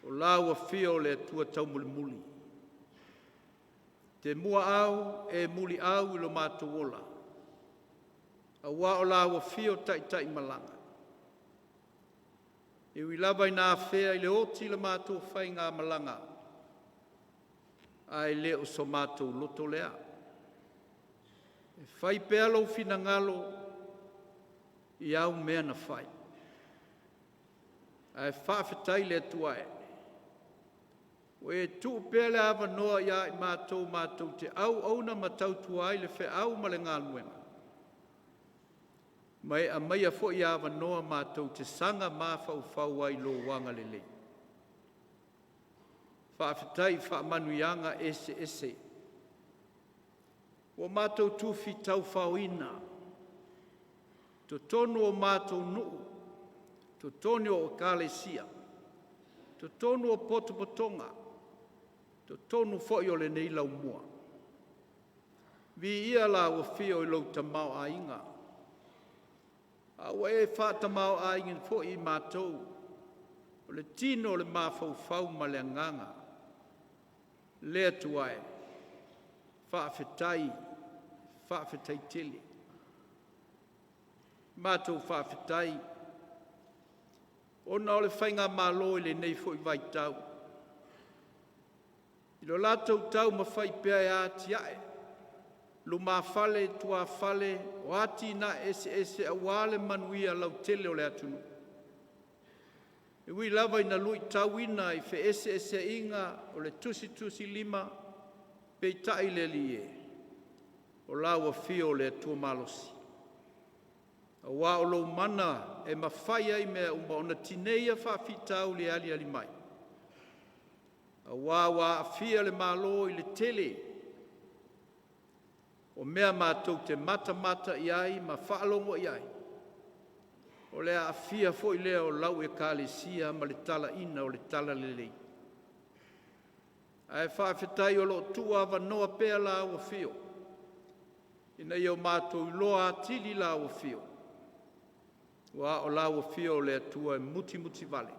[SPEAKER 5] o lau afio o le Atua taumulimuli, e te muaau e muliau i lo matou ola, aua o lau afio o Taitai malaga. E ui lava ina afea i le oti le matou faigamalaga, ae le o so matou loto lea. E fai pea lou finagalo i au mea na fai. Ae faafetai i le Atua e, ua e tuu pea le avanoa ia i matou matou te auauna ma tautua ai le feau ma le galuega, ma e aumaia foi avanoa matou te saga mafaufau ai i lou agalelei. Faafetai i faamanuiaga eseese ua matou tufi taufaoina totonu o matou nuu, totonu o ekalesia, totonu o potopotoga, totonu foi o lenei laumua. Viia lau Afio i lou tamaoaiga, a ua e faatamaoaigaina foi i matou, o le tino o le mafaufau ma le agaga. Le Atua e, faafetai, faafetai tele. Matou faafetai ona o le faigamalo i lenei foi vaitau, i lo latou taumafai pea e atiae lumafale i tuafale o atinae eseese aua le manuia lautele o le atunuu. E ui lava ina luitauina i feeseeseaiga o le tusitusilima, peitai le Alii e, o lau afio o le Atua malosi, aua o lou mana e mafai ai mea uma ona tineia faafitauli e aliali mai, aua ua aafia le Malo i le tele o mea matou te matamata i ai ma faalogo i ai, o le aafia foi lea o lau Ekalesia ma le talaina o le talalelei. Ae faafetai o lo o tuuavanoa pea lau afio ina ia o matou iloa atili lau afio, aua o lau afio o le Atua e mutimutivale.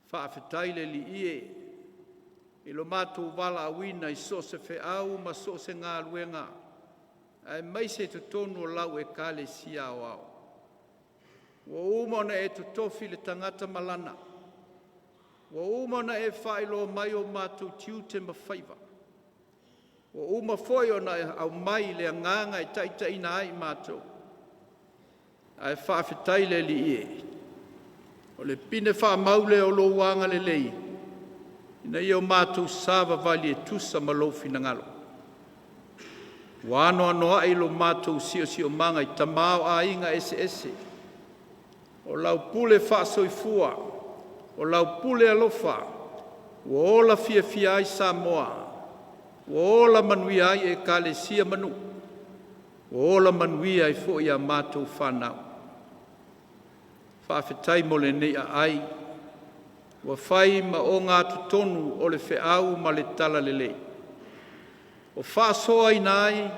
[SPEAKER 5] Faafetai le Alii e i lo matou valaauina i so o se feau ma so o se galuega, aemaise i totonu o lau Ekalesia Aoao. Ua uma ona e totofi le tagata ma lana, ua uma ona e faailoa mai o matou tiute ma faiva, ua uma foi ona e aumai le agaga e taitaiina ai i matou. Ae faafetai le Alii e, o le pine faamau lea o lou agalelei ina ia o matou savavali e tusa ma lou finagalo. Ua anoanoai lo matou siosiomaga i tamaoaiga eseese, o lau pule faasoifua, o lau pule alofa, ua ola fiafia ai Samoa, ua ola manuia ai Ekalesia ma nuu, ua ola manuia ai foi a matou fanau. Faafetai mo lenei aai ua fai ma ogatotonu o le feau ma le talalelei, o faasoaina ai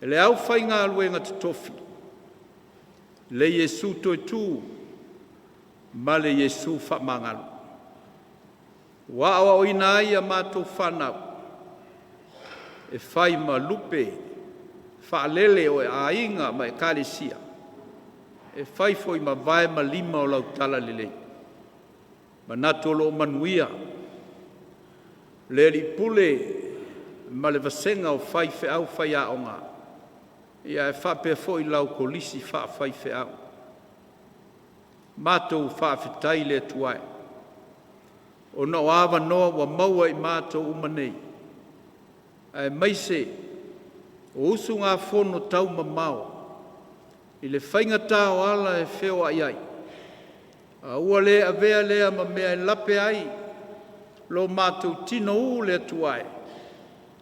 [SPEAKER 5] e le aufaigaluega totofi, le Iesu toetu ma le Iesu faamagalo. Ua aoaoina ai a matou fanau e fai ma lupe faalele o aiga ma ekalesia, e fai foi ma vae ma lima o lau talalelei. Manatu o lo o manuia le Alii Pule ma le vasega o faifeau faiaoga, ae faapea foi lau kolisi faafaifeau. Matou faafetai i le Atua e, ona o avanoa ua maua e i matou uma nei, aemaise o usugafono taumamao i le faigata o ala e feoai ai, a ua le avea lea ma mea e lape ai lo matou tinou le Atua e,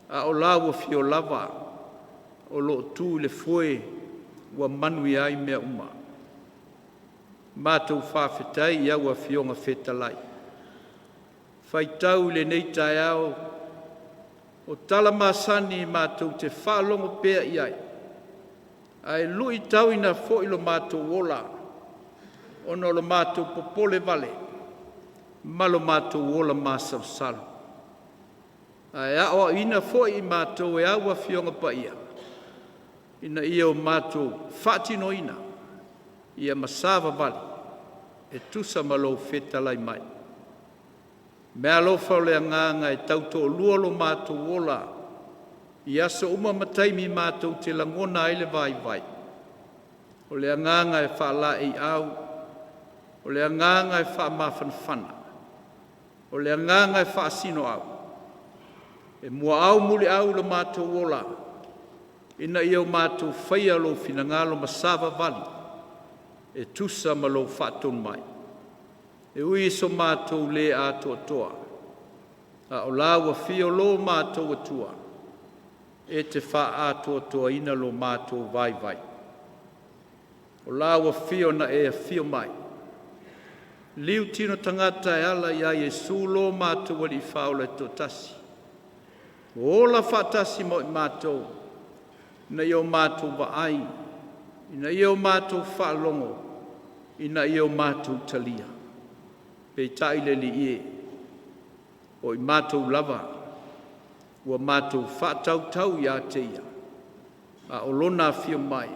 [SPEAKER 5] a o lau afio lava o lo o tu i le foe ua manuia ai mea uma. Matou faafetai i lau Afioga Fetalai. Faitau i lenei taeao o tala masani matou te faalogo pea i ai, ae luitauina foi lo matou ola ona o lo matou popole vale ma lo matou ola masalosalo. Ae aoaoina foi i matou e au Afioga Paia ina ia o matou faatinoina Ia ma savavali e tusa ma lou fetalai mai. Meaalofa o le agaga e tautoalua lo matou ola i aso uma ma taimi matou te lagona ai le vaivai. O le agaga e faalaeiau, o le agaga e faamafanafana, o le agaga e faasinoau, e muaau muliau lo matou ola ina ia o matou faia lou finagalo ma savavali e tusa ma lou faatonu mai. E ui i so matou le atoatoa, a o la ua afio lo matou Atua e te faaatoatoaina lo matou vaivai. O la ua afio na e afio mai, liu tino tagata e ala ia Iesu lo matou Alii Faaola e toatasi, ua ola faatasi ma i matou, ina ia o matou vaai, ina ia o matou faalogo, ina ia o matou talia. Peitai le Alii e, o i matou lava, ua matou faatautau ia te ia, a o lona afio mai,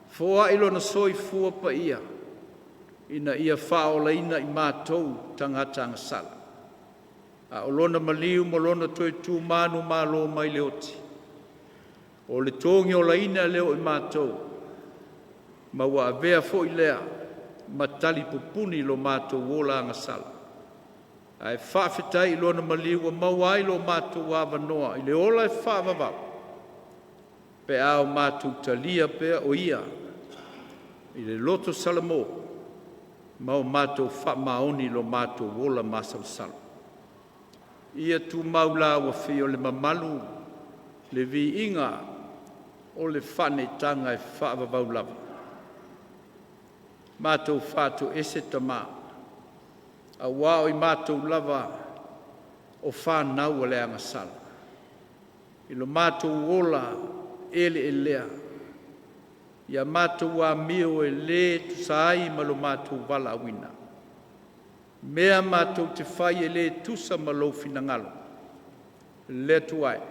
[SPEAKER 5] foai lona soifua paia, ina ia faaolaina i matou tagata agasala. A o lona maliu ma lona toe tu manumalo mai le oti, o le togiolaina lea o i matou, ma ua avea foi lea ma talipupuni lo matou ola agasala. Ae faafetai i lona maliu ua maua ai lo matou avanoa i le ola e faavavau, pe a o matou talia pea o ia i le loto salamo ma o matou faamaoni lo matou ola masalosalo. Ia tumau la ua fia o le mamalu, le viiga o le faaneetaga e faavavau lava. Matou faatoese tama, auā o i matou lava o fanau a le agasala. I lo matou ola eleelea, ia matou amio e lē tusa ai ma lo matou valaauina, mea matou te fai e lē tusa ma lou finagalo. Le Atua e,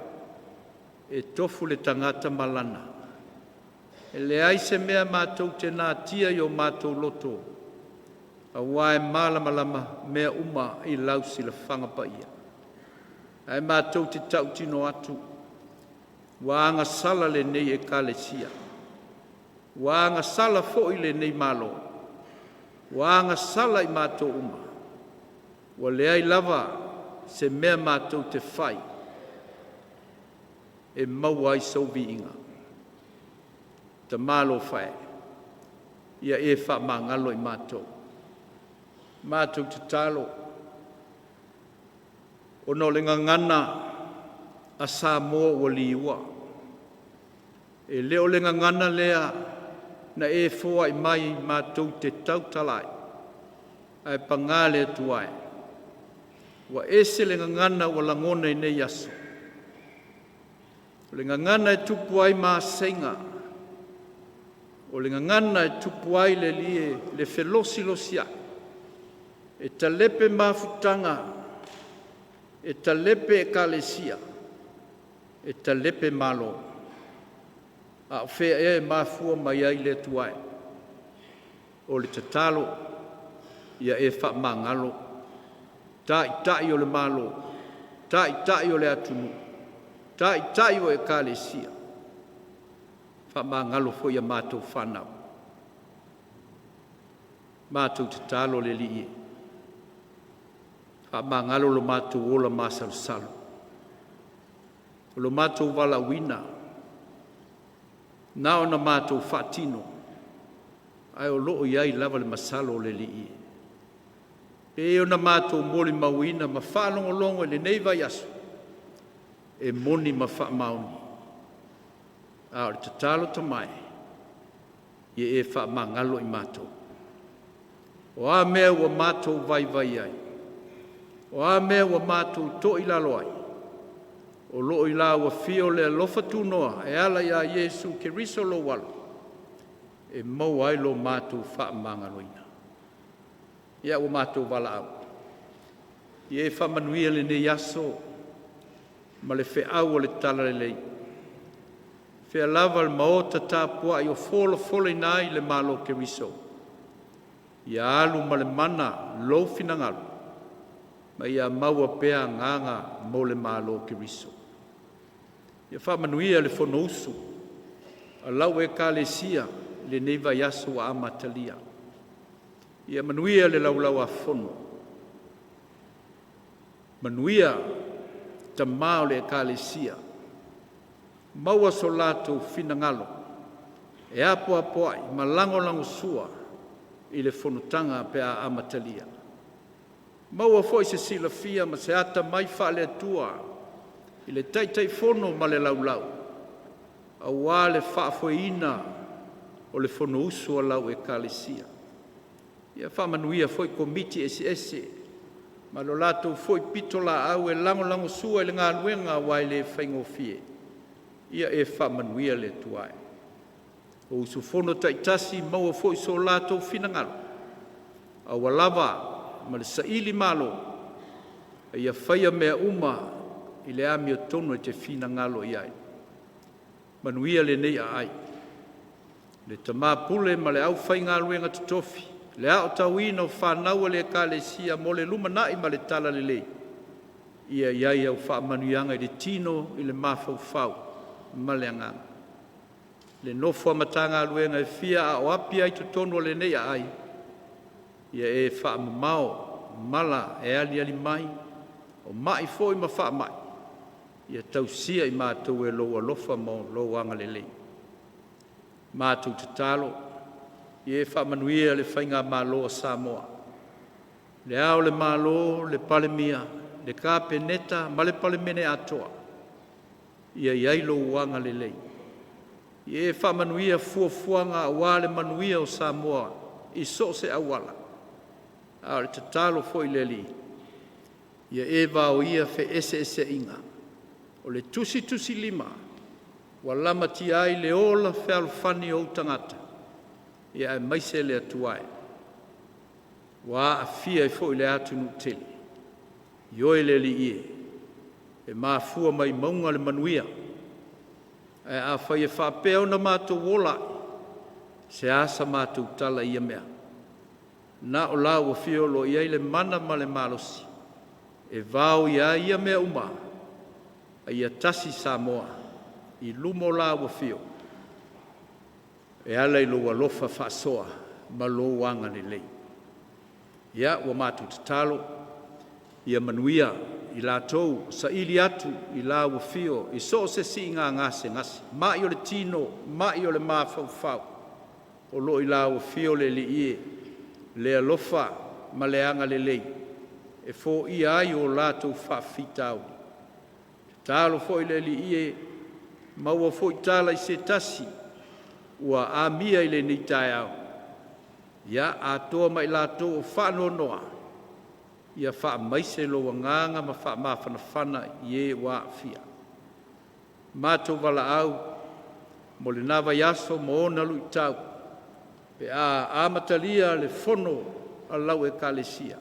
[SPEAKER 5] e tofu le tagata ma lana. E leai se mea matou te natia i o matou loto, auā e malamalama mea uma i lau silafaga paia. Ae matou te tautino atu, ua agasala lenei Ekalesia, ua agasala foi lenei Malo, ua agasala i matou uma, ua leai lava se mea matou te fai e maua ai sou viiga. Tama alofa e, ia e faamagalo i matou. Matou tatalo, ona o le gagana a Samoa ua liua, e le o le gagana lea na e foai mai matou te tautala ai, ae paga le Atua e, ua ese le gagana ua lagona i nei aso. O le gagana e tupu ai maseiga, o le gagana e tupu ai le Alii le felosilosiai, e talepe mafutaga, e talepe ekalesia, e talepe malo. A o fea ea e mafua mai ai le Atua e? O le tatalo ia e faamagalo, taitai o le Malo, taitai o le atunuu, taitai o ekalesia, faamagalo foi a matou fanau. Matou tatalo le Alii e, faamagalo lo matou ola masalosalo, o lo matou valaauina, na ona matou faatino, ae o loo i ai lava le masalo o le Alii. Pe ona matou molimauina ma faalogologo i lenei vaiaso, e moni ma faamaoni. A o le tatalo tamai, ia e faamagalo i matou. O a mea ua matou vaivai ai, o a mea ua matou toilalo ai, o loo i la ua fia o le alofa tunoa e ala ia Iesu Keriso lou alo, e maua ai lo matou faamagaloina. Ia ua matou valaau, ia e faamanuia lenei aso ma le feau o le talalelei. Fea lava le maota tapuai o folafolaina ai le Malo o Keriso, ia alu ma le mana lou finagalo, ma ia maua pea agaga mo le Malo o Keriso. Ia faamanuia le Fonousu a lau Ekalesia i lenei vaiaso ua amatalia. Ia manuia le Laulau-a-Fono, manuia tama o le Ekalesia, maua so latou finagalo e apoapoai ma lagolagosua i le fonotaga pe a amatalia. Maua foi se silafia ma se atamai faale-Atua i le Taitaifono ma le Laulau, aua le faafoeina o le Fonousu a lau Ekalesia. Ia faamanuia foi Komiti eseese ma lo latou foi pitolaau e lagolagosua i le galuega aua e le faigofie. Ia e faamanuia le Atua e. O usufono taitasi, maua foi so latou finagalo, aua lava ma le sailimalo, a ia faia mea uma i le amiotonu e te finagalo i ai. Manuia lenei aai, le tama pule ma le aufaigaluega totofi, le aotauina o fanau a le Ekalesia mo le lumanai ma le talalelei, ia i ai au faamanuiaga i le tino, i le mafaufau ma le agaga. Le nofo a Matagaluega e fia a o api ai totonu o lenei aai, ia e faamamao mala e aliali mai, o mai foi ma faamai, ia tausia i matou e lou alofa ma lou agalelei. Matou tatalo, ia e faamanuia le Faigamalo a Samoa, Le Ao o le Malo, le Palemia, le Kapeneta ma le Palemene atoa, ia i ai lou agalelei. Ia e faamanuia fuafuaga aua le manuia o Samoa i so o se auala. A o le tatalo foi i le Alii, ia e vaoia feeseeseaiga, o le tusitusilima ua lamatia ai le ola fealofani o ou tagata, aemaise le Atua e, ua aafia ai foi le atunuu tele. Ioe le Alii e, e mafua mai mauga le manuia, ae afai e faapea ona matou ola ai, se a sa matou tala i ia mea? Na o lau afio o lo o i ai le mana ma le malosi e vaoia ai ia mea uma, a ia tasi Samoa i luma o lau afio e ala i lou alofa faasoa ma lou agalelei. Ia, ua matou tatalo, ia manuia i latou o saili atu i lau afio i so o se siiga gasegase, mai o le tino, mai o le mafaufau, o lo o i lau afio le Alii e, le alofa ma le agalelei e foia ai o latou faafitauli. Tatalo foi le Alii e, maua foi tala i se tasi ua amia i lenei taeao, ia atoa ma i latou o faanoanoa, ia faamaise lou agaga ma faamafanafana i e ua aafia. Matou valaau mo lena vaiaso ma ona luitau pe a amatalia le fono a lau Ekalesia,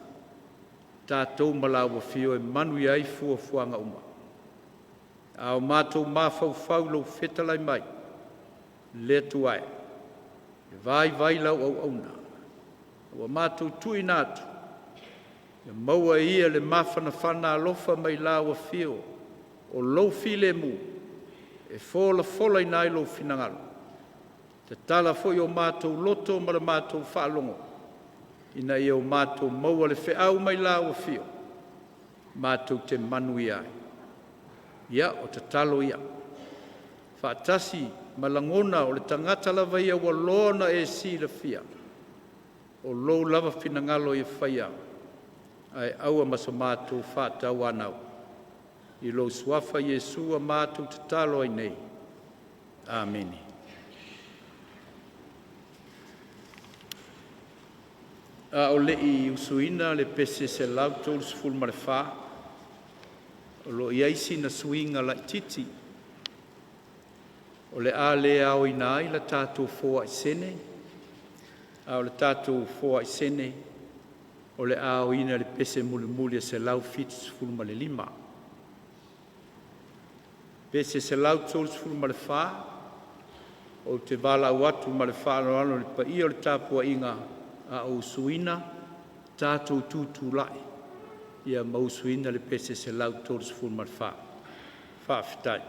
[SPEAKER 5] tatou ma lau afio e manuia ai fuafuaga uma. A o matou mafaufau i lou fetalai mai, le Atua e, e vaivai lau auauna, ua matou tuuina atu, ia maua e ia le mafanafana alofa mai lau afio o lou filemu e folafolaina ai lou finagalo. Tatala foi o matou loto ma le matou faalogo, ina ia o matou maua le feau mai lau afio, matou te manuia ai. Ia, o tatalo ia, faatasi ma lagona o le tagata lava ia ua loa ona e silafia, o lou lava finagalo ia faia, ae aua ma so matou faatauanau. I lou Suafa Iesu ua matou tatalo ai nei. Amene. A o le i usuina le pese 134, o lo o i ai sina suiga laitiiti o le a le aoina ai la tatou foai sene, a o le tatou foai sene o le a aoina i le pese mulimuli e 175. Pese 134. Ou te valaau atu ma le faaaloalo i le paia o le tapuaiga a o usuina tatou tutulai ia ma usuina le pese 134. Faafetai.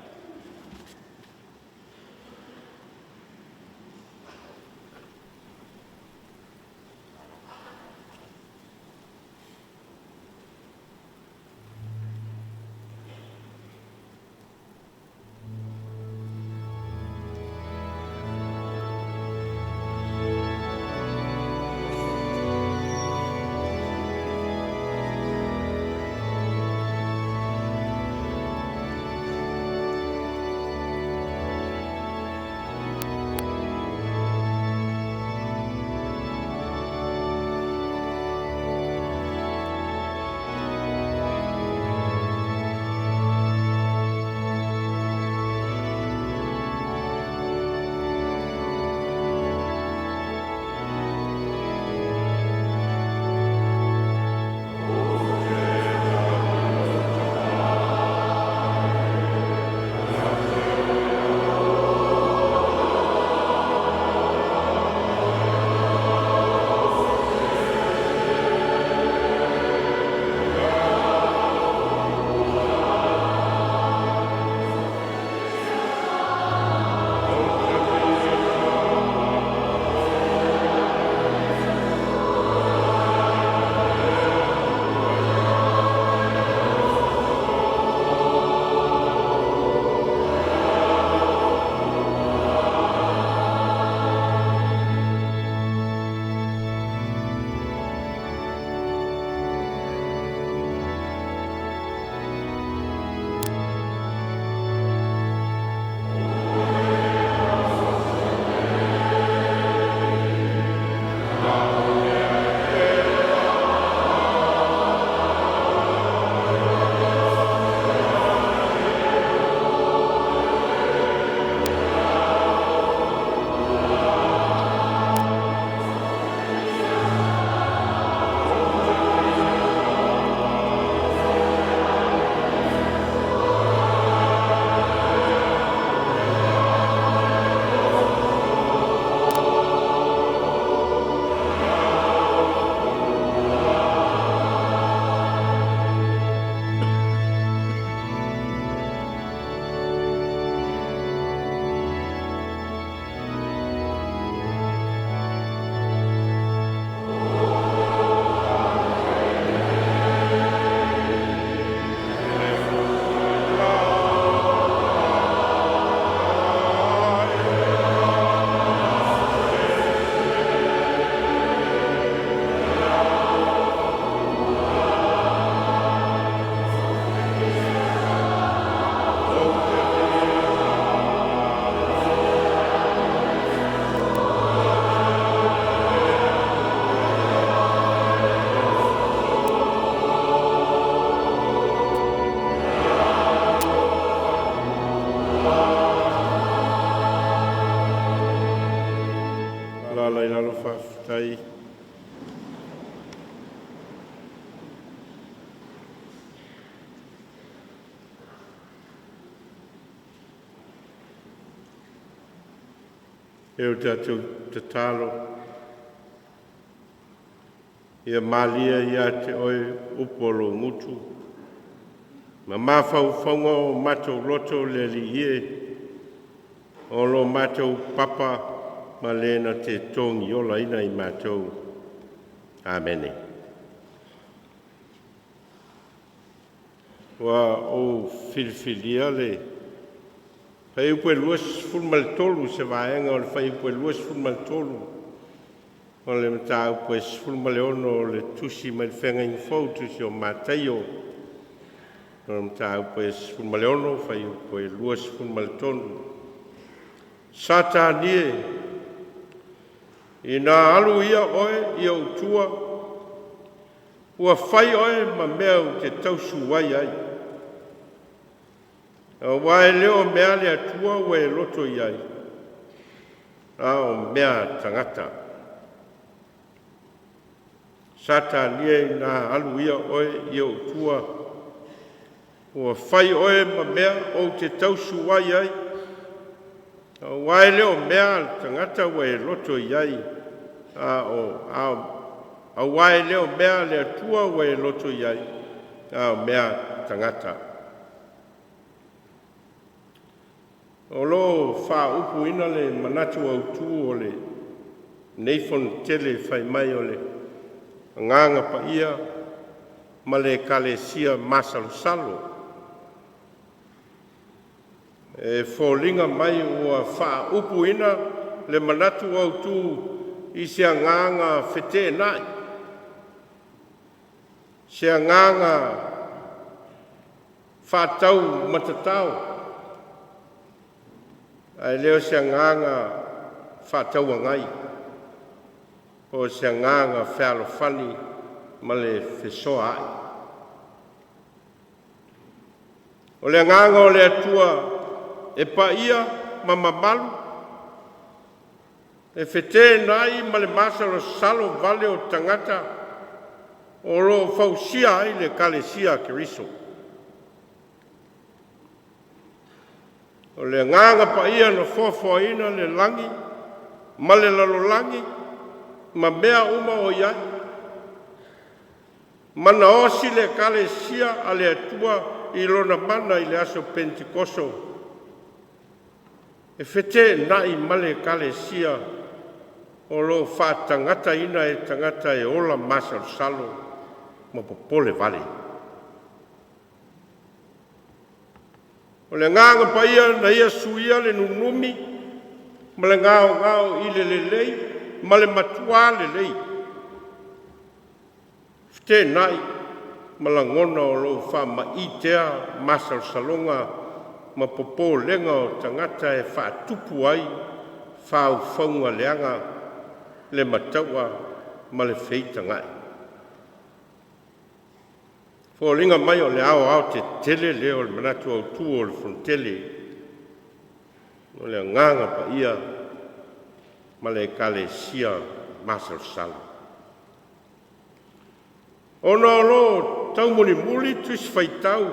[SPEAKER 2] Alaala i lalo, faafetai. E o tatou tatalo, ia malie ia te oe upu o lou gutu, ma mafaufauga o matou loto le Alii e, o lo matou papa ma le na te togi olaina i matou. Amene. Ua ou filifilia le fuaiupu e 23, se vaega o le fuaiupu e 23 o le mataupu e 16 o le Tusi mai le Feagaiga Fou, Tusi o Mataio, o le mataupu e 16, fuaiupu e 23. Satani e, ina alu ia oe i ou tua, ua fai oe ma mea ou te tausu ai ai, aua e le o mea a le Atua ua e loto i ai, a o mea a tagata. Satani e, ina alu ia oe i ou tua, ua fai oe ma mea ou te tausu ai ai, Auā e le o mea a le tagata ua e loto i ai, a o auā e le o mea a le Atua ua e loto i ai, a o mea a tagata. O lo o faaupuina le manatu autu o lenei Fonotele fai mai o le Agaga Paia ma le Ekalesia masalosalo. E foliga mai ua faaupuina le manatu autu i se agaga feteenai, se agaga faataumatatao, ae le o se agaga faatauagai po o se agaga fealofani ma le fesoaai. O le agaga o le Atua e paia ma mamalu, e feteenai ma le masalosalo vale o tagata o lo o fausia ai le Ekalesia a Keriso. O le Agaga Paia na foafoaina le lagi ma le lalolagi ma mea uma o i ai, ma na osi le Ekalesia a le Atua i Lona mana i le aso Penitekoso, e feteenai ma le Ekalesia o lo o faatagataina e tagata e ola masalosalo ma popole vale. O le Agaga Paia na ia suia le nunumi ma le gaogao i le lelei ma le matuā lelei, feteenai ma lagona o lo o faamaitea masalosaloga ma popolega o tagata e faatupu ai faufauga leaga, le mataua ma le feitagai. Foliga mai o le aoaotetele lea o le manatu autu o le Fonotele o le Agaga Paia ma le Ekalesia masalosalo. Ona o lo o taumulimuli tusi faitau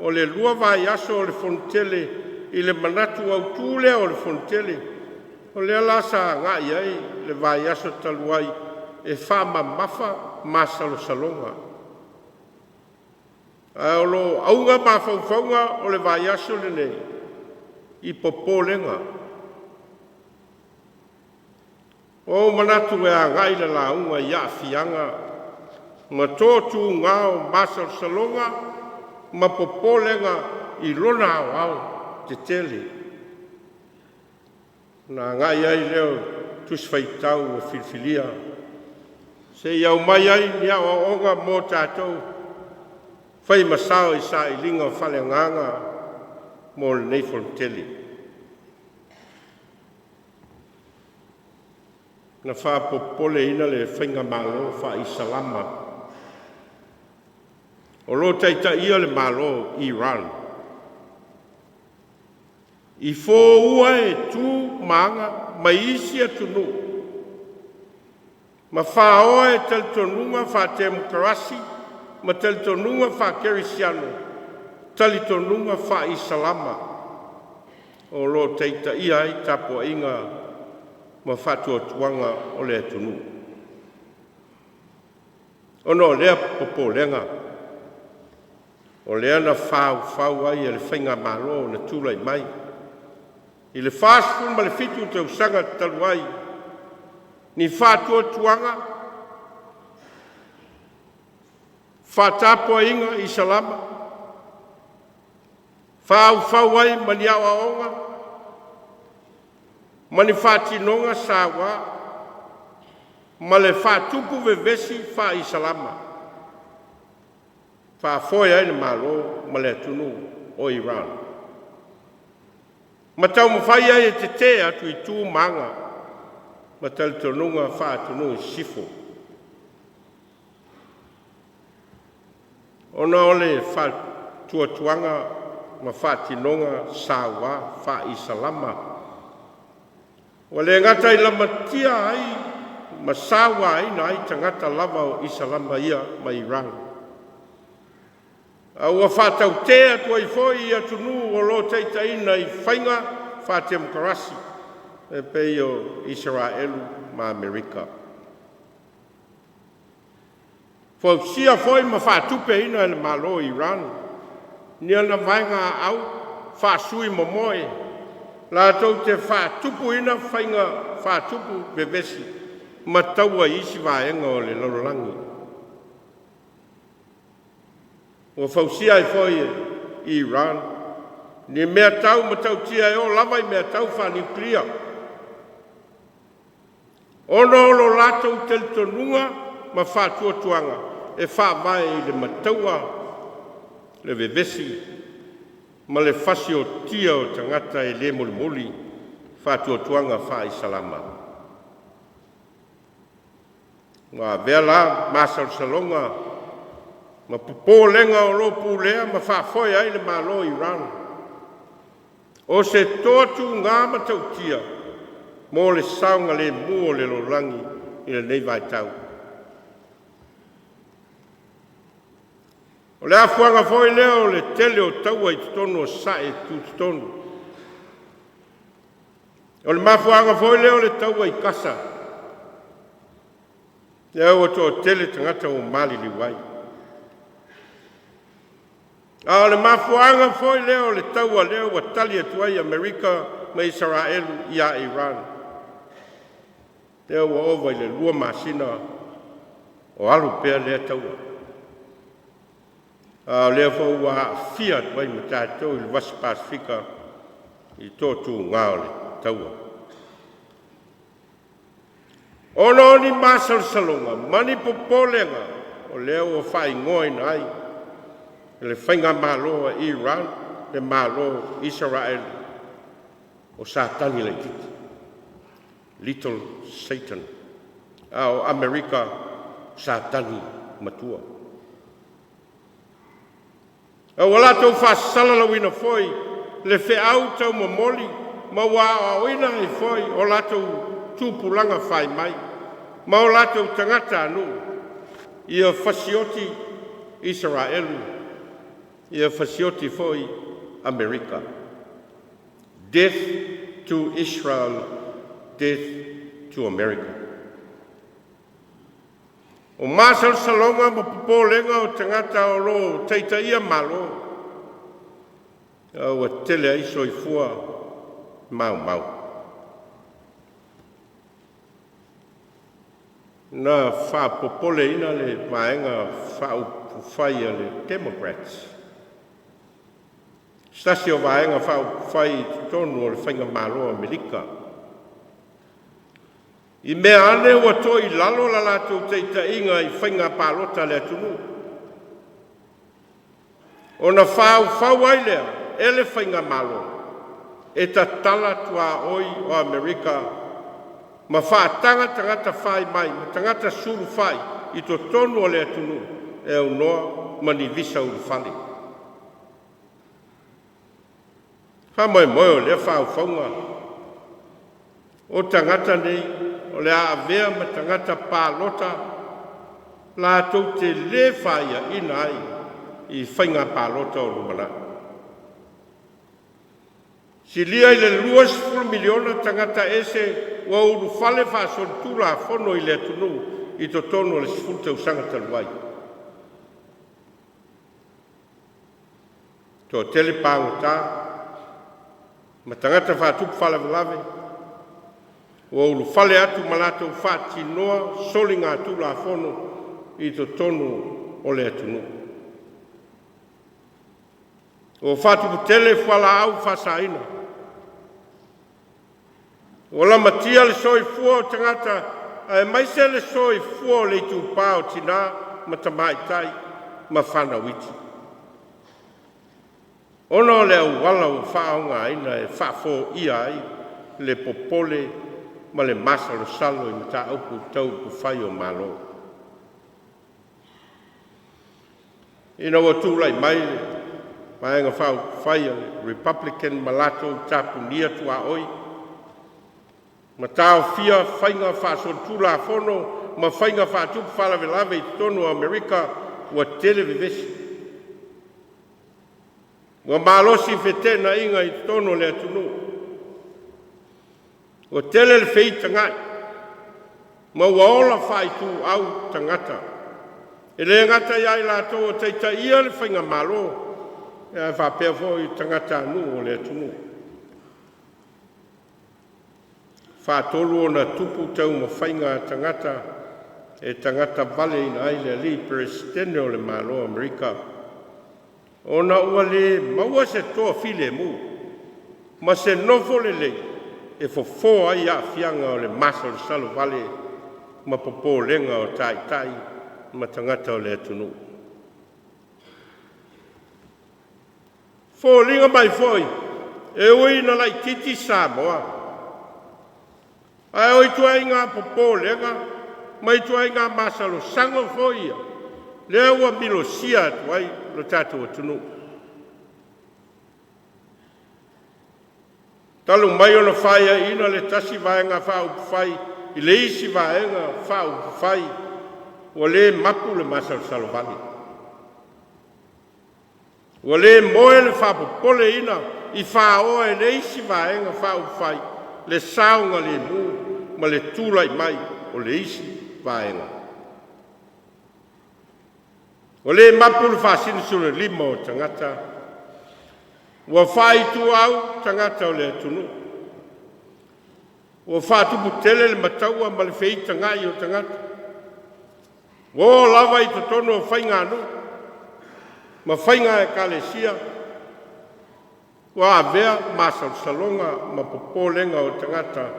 [SPEAKER 2] o le lua vaiaso o le Fonotele i le manatu autu lea o le Fonotele, o lea la sa agai ai le vaiaso talu ai e faamamafa masalosaloga. Ae o lo o auga mafaufauga o le vaiaso lenei i popolega. Ua ou manatu e agai le lauga i aafiaga ma toatuga o masalosaloga ma popolega i lona aoaotetele. Ona agai ai lea o Tusi Faitau ua filifilia seia aumai ai ni aoaoga mo tatou fai ma sao i sailiga faaleagaga mo lenei Fonotele. Na faapopoleina le Faigamalo Faa-Isalama o lo o taitaia le Malo o Iran i foua e tu ma aga mai isi atunuu ma faoa e talitonuga faa-temokarasi ma talitonuga faa-kerisiano, talitonuga faa-Isalama o lo o taitaia ai tapuaiga ma faatuatuaga o le atunuu. Ona o lea popolega, o lea na faufau ai e le Faigamalo na tulai mai i le 47 tausaga talu ai ni faatuatuaga faatapuaiga Isalama, faufau ai ma ni aoaoga ma ni faatinoga saua ma le faatupu vevesi faa-Isalama, faafoe ai le Malo ma le atunuu o Iran, ma taumafai ai e tetee atu i tu ma aga ma talitonuga faa-atunuu i sisifo. Ona o le faatuatuaga ma faatinoga saua faa-Isalama, ua le gata i lamatia ai ma sauaina ai tagata lava o Isalama ia ma Iran, a ua faatautee atu ai foi i atunuu o lo o taitaiina i faiga faatemokarasi e pei o Isaraelu ma Amerika. Fausia foi ma faatupeina e le Malo o Iran ni ana vaegaaau faasui momoe latou te faatupuina faiga faatupu vevesi ma taua i isi vaega o le lalolagi. Ua fausia ai foi e Iran ni meatau matautia e oo lava i meatau faaniukilia, ona o lo latou talitonuga ma faatuatuaga e faavae i le mataua, le vevesi ma le fasiotia o tagata e le molimoli faatuatuaga faa-Isalama. Ua avea la masalosaloga ma popolega o lo o pulea ma faafoe ai le Malo o Iran o se toa tuga matautia mo le saogalemu o le lalolagi i lenei vaitau. O le afuaga foi lea o le tele o taua i totonu o Sasae Tutotonu. O le mafuaaga foi lea o le taua i Kasa, lea ua toatele tagata ua maliliu ai. A o le mafuaaga foi lea o le taua lea ua tali atu ai Amerika ma Isaraelu ia Iran, lea ua ova i le 2 masina o alu pea lea taua. A o lea foi ua aafia atu ai ma tatou i le Vasi Pasefika i toatuga o le taua. Ona o ni masalosaloga ma ni popolega, o lea ua faaigoaina ai e le Faigamalo a Iran le Malo o Isaraelu o Satani laitiiti, Little Satan, a o Amerika o Satani matua. A ua latou faasalalauina foi le feau taumomoli ma ua aoaoina ai foi o latou tupulaga fai mai ma o latou tagatanuu ia fasioti Isaraelu, ia fasioti foi Amerika. Death to Israel, death to America. O masalosaloga ma popolega o tagata o lo o taitaia Malo, a ua tele ai soifua maumau. Na faapopoleina le Vaega Faaupufai a le Democrats, se tasi o Vaega Faaupufai i totonu o le Faigamalo a Amerika, i mea ane ua toilalo la latou taitaiga i faiga palota a le atunuu, ona faufau ai lea e le Faigamalo e tatala tuaoi o Amerika ma faataga tagata fai mai ma tagata sulufai i totonu o le atunuu e aunoa ma ni visa ulufale. Faamoemoe o lea faufauga o tagata nei o le a avea ma tagata palota latou te lē faiaina ai i faiga palota o lumanai. Silia i le 20 miliona tagata ese ua ulufale faasolitulafono i le atunuu i totonu o le 10 tausaga talu ai. Toatele pagota ma tagata faatupu faalavelave ua ulufale atu ma latou faatinoa soligatulafono i totonu o le atunuu. Ua faatuputele fualaau faasaina, ua lamatia le soifua o tagata aemaise le soifua o le itupa o tinā ma tamaitai ma fanau iti, ona o le auala ua faaaogaina e faafoia ai le popole ma le masalosalo i mataupu tau upufai o Malo. Ina ua tulai mai le Vaega Faaupufai a le Republican ma latou tapunia tuaoi ma taofia faiga faasolitulafono ma faiga faatupu faalavelave i totonu o Amerika, ua tele vevesi, ua malosi feteenaiga i totonu o le atunuu. Ua tele le feitagai ma ua ola faaituau tagata. E le gata ia i latou o taitaia le faigamalo, ae faapea foi tagatanuu o le atunuu. Faatolu ona tupu taumafaiga a tagata e tagatavaleina ai le alii Peresetene o le Malo o Amerika, ona ua le maua se toafilemu ma se nofo lelei e fofo ai aafiaga o le masalosalo vale ma popolega o taitai ma tagata o le atunuu. Foliga mai foi e ui ina laitiiti Samoa, ae o ituaiga popolega ma ituaiga masalosalo foi ia lea ua milosia atu ai lo tatou atunuu. Talu mai ona faiaina le tasi Vaega Faaupufai i le isi Vaega Faaupufai, ua le mapu le masalosalo vale, ua le moe le faapopoleina i faoa e le isi Vaega Faaupufai le saogalemu ma le tulai mai o le isi Vaega. Ua le mapu le faasinosino o tagata, ua faaituau tagata o le atunuu, ua faatuputele le mataua ma le feitagai o tagata, ua oo lava i totonu o faiganuu ma faiga ekalesia, ua avea masalosaloga ma popolega o tagata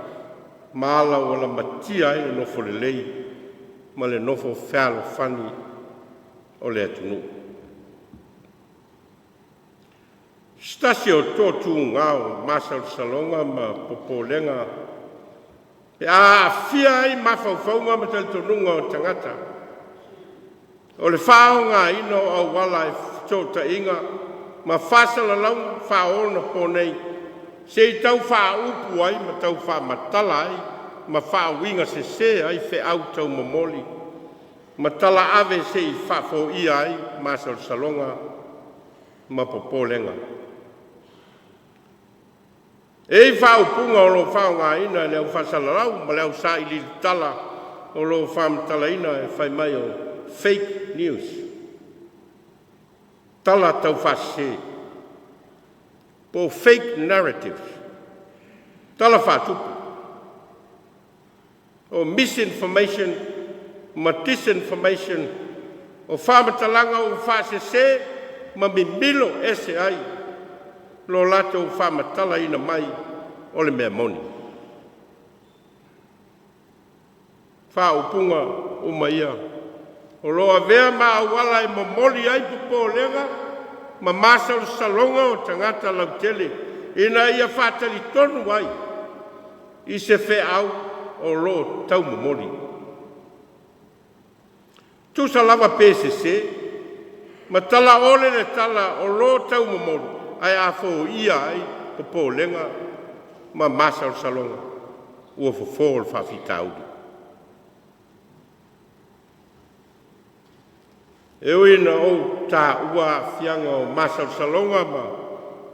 [SPEAKER 2] ma ala ua lamatia ai le nofo lelei ma le nofo fealofani o le atunuu. Se tasi o toatuga o masalosaloga ma popolega pe a aafia ai mafaufauga ma talitonuga o tagata, o le faaaogaina o auala o fesootaiga ma faasalalauga faaonaponei se i tau faaupu ai ma tau faamatala ai ma faauigasese ai feau taumomoli ma talaave se i faafoia ai masalosaloga ma popolega. E i ai faaupuga o lo o faaaogaina e le au faasalalau ma le au sailiili tala o lo o faamatalaina e fai mai o fake news, tala taufaasese, po o fake narratives, tala faatupu, o misinformation ma disinformation, o faamatalaga ua faasese ma mimilo ese ai lo latou faamatalaina mai o le mea moni. Faaupuga uma ia o lo o avea ma auala e momoli ai popolega ma masalosaloga o tagata lautele ina ia faatalitonu ai i se feau o lo o taumomoli. Tusa lava pe sese ma talaole le tala o lo o taumomoli, ae a foia ai popolega ma masalosaloga, ua fofo le faafitauli. E ui ina ou taua aafiaga o masalosaloga ma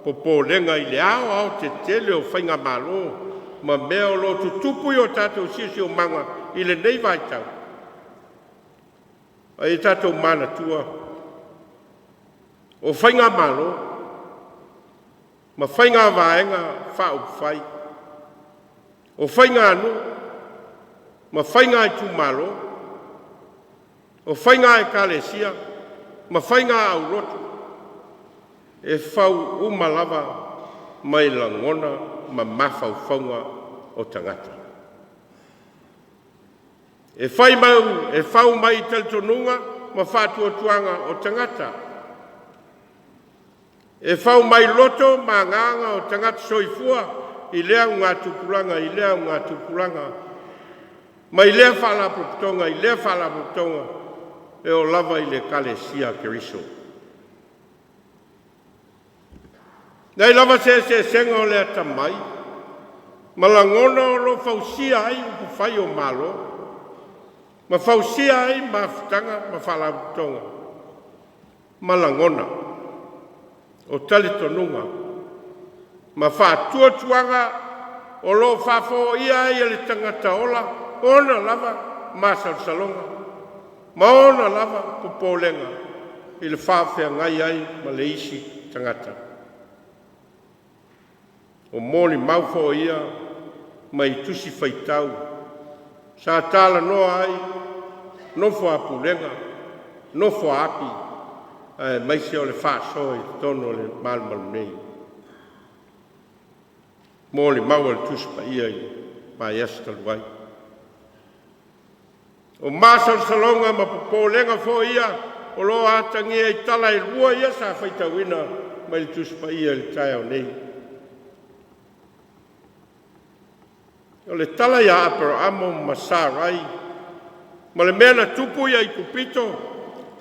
[SPEAKER 2] popolega i le aoaotetele o faigamalo ma mea o lo o tutupu i o tatou siosiomaga i lenei vaitau, a ia tatou manatua, o faigamalo ma faiga vaega faaupufai, o faiganuu ma faiga itumalo, o faiga ekalesia ma faiga aulotu, e fau uma lava mai lagona ma mafaufauga o tagata. E fau mai talitonuga ma faatuatuaga o tagata. E fau mai loto ma agaga o tagata soifua i lea augatupulaga i lea augatupulaga, mai lea faalapotopotoga i lea faalapotopotoga e oo lava i le Ekalesia a Keriso. E leai lava se eseesega o le atamai ma lagona o lo o fausia ai upufai o Malo ma fausia ai mafutaga ma faalapotopotoga ma lagona o talitonuga ma faatuatuaga o loo faafoia ai e le tagata ola ona lava masalosaloga ma ona lava popolega i le faafeagai ai ma le isi tagata. O molimau foi ia mai tusi faitau sa talanoa ai nofo a pulega, nofo a api aemaise o le faasoa i totonu o le malumalu nei. Molimau a le Tusi Paia i le vaiaso talu ai. O masalosaloga ma popolega foi ia o lo o atagia i tala e lua ia sa faitauina mai le Tusi Paia i le taeao nei. O le tala ia Aperamo ma Sarai ma le mea na tupu i Aikupito,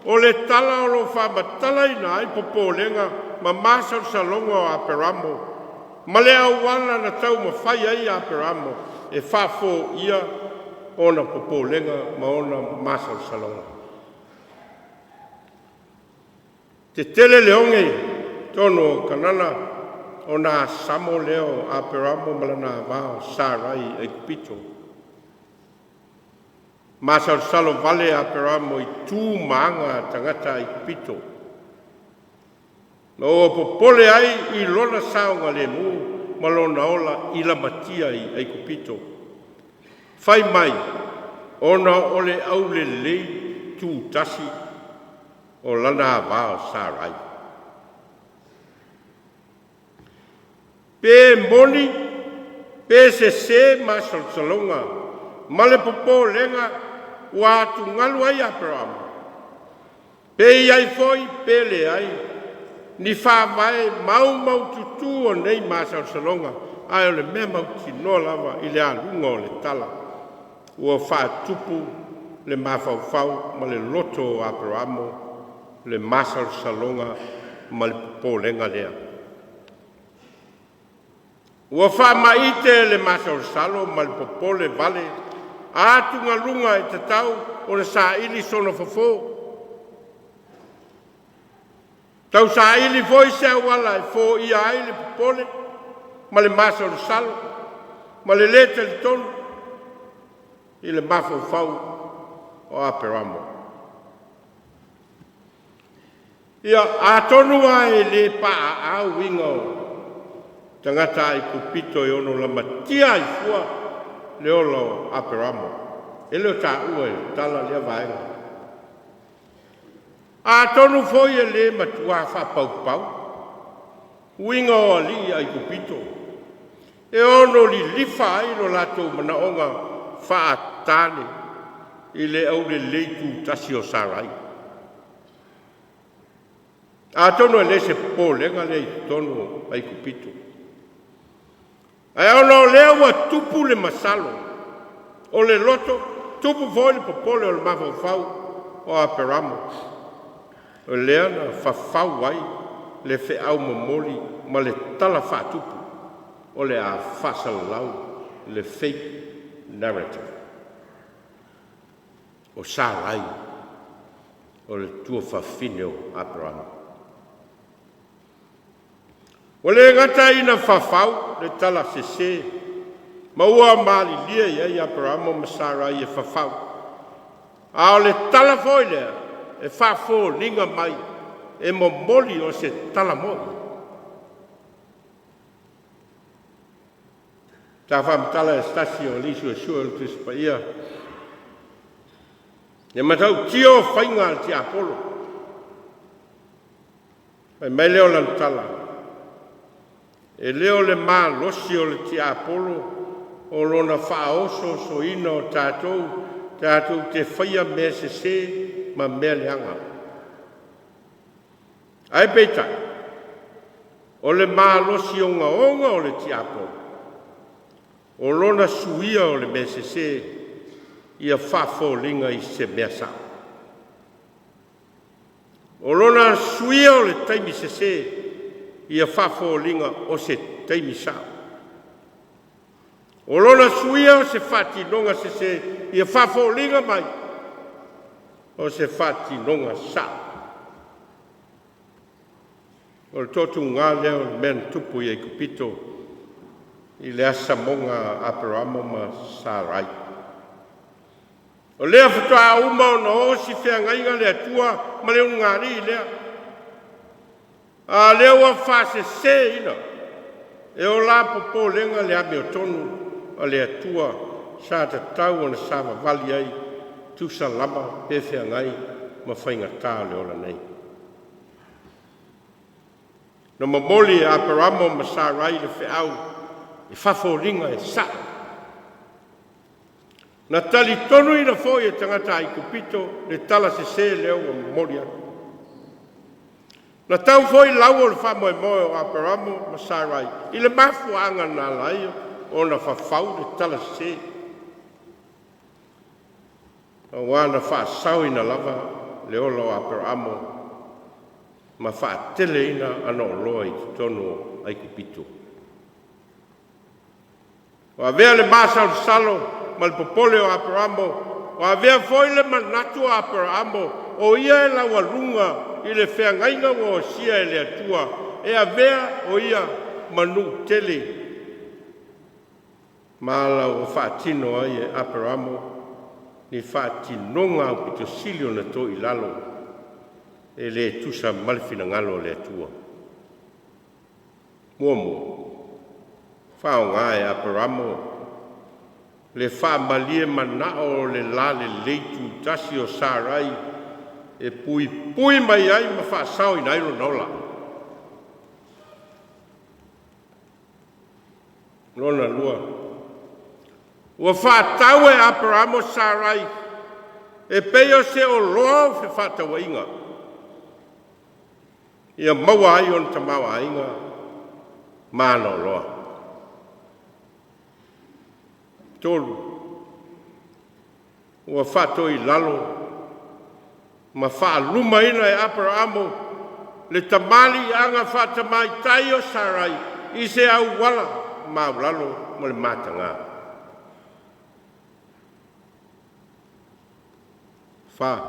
[SPEAKER 2] o le tala o lo o faamatalaina ai popolega ma masalosaloga o Aperamo ma le auala na taumafai ai Aperamo e faafoia ona popolega ma ona masalosaloga. Tetele le oge i totonu o Kanana ona asamo lea o Aperamo ma lana ava o Sarai i Aikupito. Masalosalo vale Aperamo i tu ma aga a tagata Aikupito, ma ua popole ai i lona saogalemu ma lona ola i lamatia i Aikupito. Fai mai, ona o le aulelei tutasi o lana ava o Sarai. Pe moni, pe sese masalosaloga ma le popolega ua atugalu ai Aperamo, pe i ai foi pe leai ni faavae maumaututu o nei masalosaloga, ae o le mea mautinoa lava i le aluga o le tala, ua faatupu le mafaufau ma le loto o Aperamo le masalosaloga ma le popolega lea. Ua faamaite le masalosalo ma le popole vale atugaluga e tatau ona saili sona fofo, tausaili foi se auala e foia ai le popole ma le masalosalo ma le lē talitonu i le mafaufau o Aperamo. Ia, atonu lava e le paaaau uiga o tagata Aikupito e ono lamatia ai fua le ola o Aperamo. E le o taua e le tala lea vaega. Atonu foi e le matua faapaupau uiga o alii Aikupito e ono lilifa ai lo latou manaoga faatane i le aulelei tutasi o Sarai. Atonu e le se popolega lea i totonu o Aikupito. Ae ona o lea ua tupu le masalo o le loto, tupu foi le popole o le mafaufau o Aperamo, o lea na fafau ai le feau momoli ma le tala faatupu o le a faasalalau le fake narrative. O Sarai o le tuafafine o Aperamo. Ua le gata ina fafau le tala sese, ma ua malilie i ai Aperamo ma Sarai e fafau, a o le tala foi lea e faafoliga mai e momoli o se tala mo'i. Sa faamatala e se tasi o alii suesue o le Tusi Paia le matautia o faiga a le tiapolo. Fai mai lea o lana tala, e le o le malosi o le tiapolo o lona faaosoosoina o tatou, tatou te faia mea sese ma mea leaga. Ae peitai, o le malosi ogaoga o le tiapolo, o lona suia o le mea sese ia faafoliga i se mea sao. O lona suia o le taimi sese ia faafoliga o se taimi sao. O lona suia o se faatinoga sese ia faafoliga mai o se faatinoga sao. O le toatuga lea o le mea na tupu i Aikupito. i le asamoga a Aperamo ma Sarai. O lea faatoa uma ona osi feagaiga le Atua ma le ulugalii lea, a o lea ua faaseseina e o la popolega le amiotonu a le Atua sa tatau ona savavali ai tusa lava pe feagai ma faigata o le ola nei. Na momoli e Aperamo ma Sarai le feau e faafoliga e sa'o. Na talitonuina foi e tagata Aikupito le tala sese lea ua momoli atu. Na tau foi lau o le faamoemoe o Aperamo ma Sarai i le mafuaaga na ala ai ona fafau le tala sese, auā na faasaoina lava le ola o Aperamo ma faateleina ana oloa i totonu o Aikupito. Ua avea le masalosalo ma le popole o Aperamo, ua avea foi le manatu o Aperamo o ia e laualuga i le feagaiga ua osia e le Atua e avea o ia ma nuu tele, ma ala ua faatino ai e Aperamo ni faatinoga aupito sili ona toilalo e le tusa ma le finagalo o le Atua. Muamua, faaaoga e Aperamo le faamalie manao o le lalelei tutasi o Sarai e puipui mai ai ma faasaoina ai lona ola. Lona lua, ua faatau e Aperamo Sarai e pei o se oloa o fefaatauaiga ia maua ai ona tamaoaiga ma ana oloa. Tolu, ua faatoilalo ma faalumaina e Aperamo le tamaliiaga faatamaitai o Sarai i se auala maualalo ma le mataga. Fa,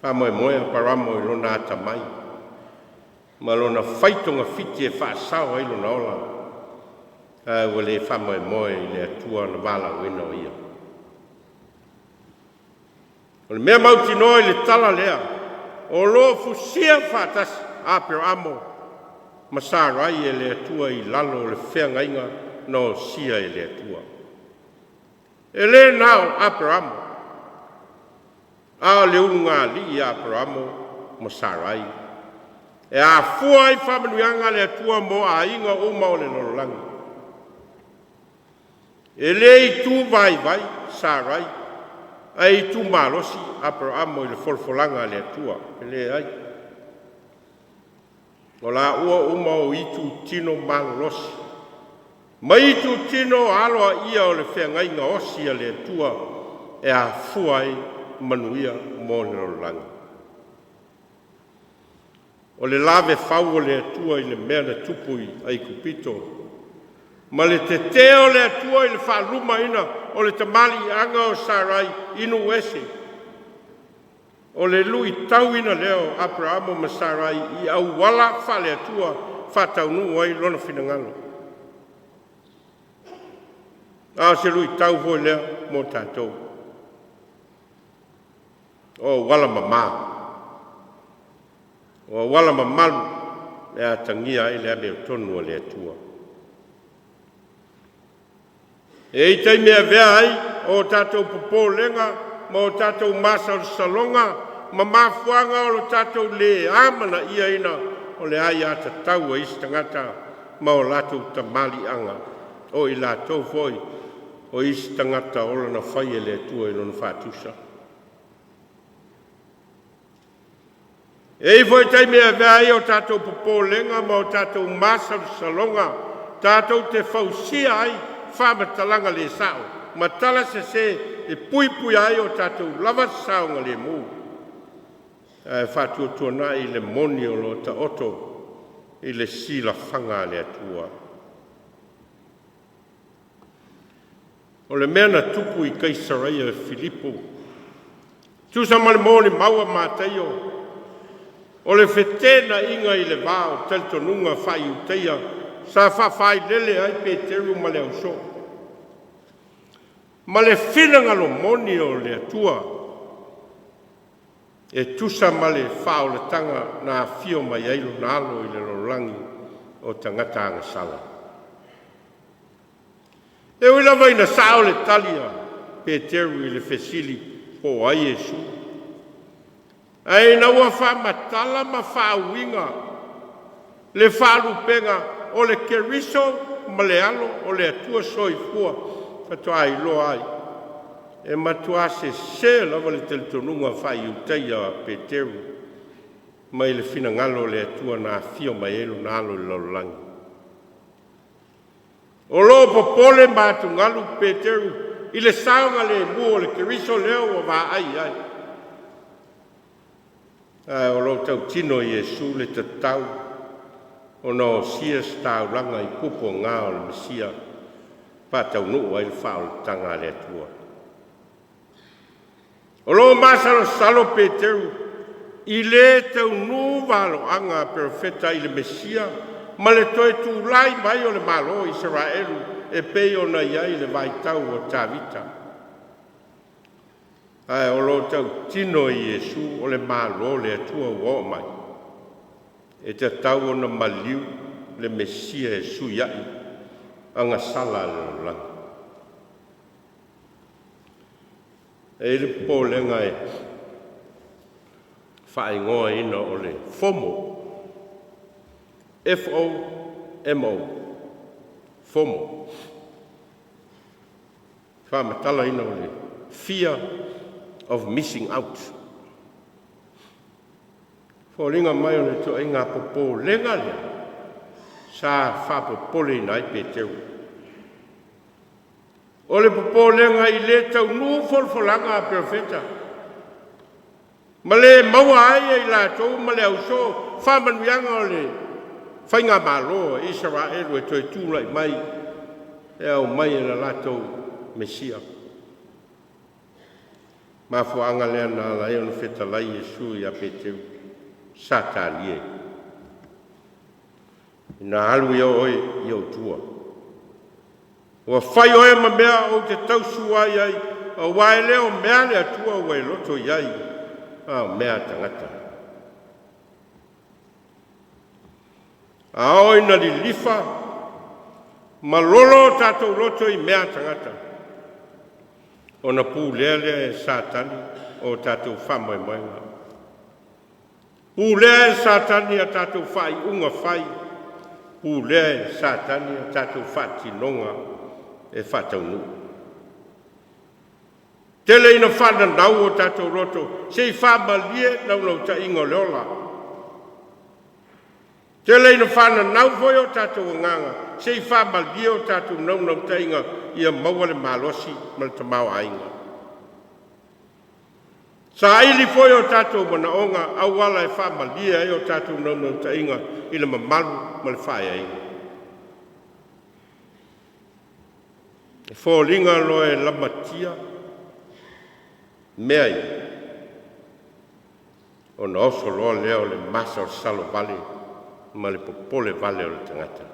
[SPEAKER 2] faamoemoe Aperamo i lona atamai ma lona faitogafiti e faasao ai lona ola, ae ua le faamoemoe i le Atua na valaauina o ia. O le mea mautinoa i le tala lea, o lo o fusia faatasi Aperamo ma Sarai e le Atua i lalo o le feagaiga na osia e le Atua. E le na o Aperamo, a o le ulugalii a Aperamo ma Sarai e afua ai faamanuiaga a le Atua mo aiga uma o le lalolagi. E le itu vaivai Sarai ae itu malosi Aperamo i le folafolaga a le Atua, e leai. O laua uma o itutino malolosi ma itutino aloaia o le feagaiga osi a le Atua e afua ai manuia mo le lalolagi. O le lavefau o le Atua i le mea na tupu i Aikupito ma le tetē o le Atua i le faalumaina o le tamaliiaga o Sarai i nuu ese, o le luitauina lea o Aperamo ma Sarai i auala faale-Atua faataunuu ai lona finagalo. A o se luitau foi lea mo tatou, o auala mamā, o auala mamalu e atagia ai le amiotonu a le Atua. E i ai taimi e avea ai o tatou popolega ma o tatou masalosaloga ma mafuaaga o lo tatou le amanaiaina o le aiatatau a isi tagata ma o latou tamaliiaga, o i latou foi o isi tagata ola na fai e le Atua i lona faatusa. E i ai foi taimi e avea ai o tatou popolega ma o tatou masalosaloga tatou te fausia ai faamatalaga le sa'o ma tala sesē e puipuia ai o tatou lava saogalemu, ae faatuatuana'i le moni o lo o taoto i le silafaga a le Atua. O le mea na tupu i Kaisaraia Filipo, tusa ma le molimau a Mataio, o le feteenaiga i le va o talitonuga faa-Iutaia sa faafailele ai Peteru ma le ausoo. Ma le finagalo moni o le Atua e tusa ma le faaolataga na afio mai ai lona alo i le lalolagi o tagata agasala. E ui lava ina sao le tali a Peteru i le fesili po o ai Iesu, ae ina ua faamatala ma faauiga le faalupega o le Keriso ma le Alo o le Atua Soifua faatoa iloa ai e matuā sesē lava le talitonuga faa-Iutaia a Peteru mai le finagalo o le Atua na afio mai ai lona Alo i le lalolagi. O lo o popole ma atugalu Peteru i le saogalemu o le Keriso lea ua vaai ai, ae o lo o tautino Iesu le tatau ona osia se taulaga i pupuaga o le Mesia faataunuu ai le faaolataga a le Atua. O lo o masalosalo Peteru i le taunuu valoaga a perofeta i le Mesia ma le toe tulai mai o le Malo o Isaraelu e pei ona i ai le vaitau o Tavita. Ae o lo o tautino Iesu o le Malo o le Atua ua oo mai, e tatau ona maliu le Mesia e suiai agasala a le lalolagi. E i ai le popolega e faaigoaina o le FOMO, FOMO, FOMO, faamatalaina o le Fear of Missing Out. Foliga mai o le ituaiga popolega lea sa faapopoleina ai Peteru. O le popolega i le taunuu folafolaga a perofeta ma le maua ai e i latou ma le ausoo faamanuiaga o le faigamalo a Isaraelu e toe tulai mai e aumai e le latou Mesia. Mafuaaga lea na ala ai ona fetalai Iesu ia Peteru, Satani e, ina alu ia oe i ou tua. Ua fai oe ma mea ou te tausua ai, aua e le o mea le Atua ua e loto i ai, a o mea a tagata. A oo ina lilifa ma lolo o tatou loto i mea a tagata, ona pulea lea e Satani o tatou faamoemoega. Pulea e Satani a tatou faaiuga fai, pulea e Satani a tatou faatinoga e faataunuu. Tele ina faananau o tatou loto se i faamalie naunautaiga o le ola. Tele ina faananau foi o tatou agaga se i faamalie o tatou naunautaiga ia maua le malosi ma le tamaoaiga. Saili foi o tatou manaoga auala e faamalie ai o tatou naunautaiga i le mamalu ma le faaeaina. E foliga loa e lamatia mea ia, ona oso loa lea o le masalosalo vale ma le popole vale o le tagata.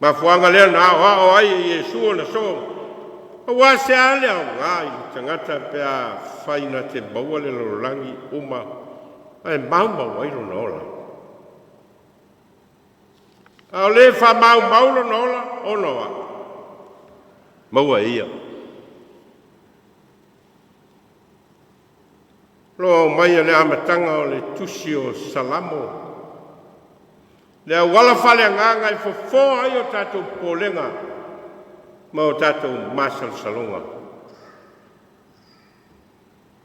[SPEAKER 2] Mafuaaga lea na aoao ai e Iesu ona soo, aua se a le aoga i le tagata pe a fai na te maua le lalolagi uma ae maumau ai lona ola. A o le faamaumau lona ola, ona o a? Maua e ia. Lo aumaia le amataga o le tusi o Salamo, le auala faaleagaga e fofoa ai o tatou popolega ma o tatou masalosaloga.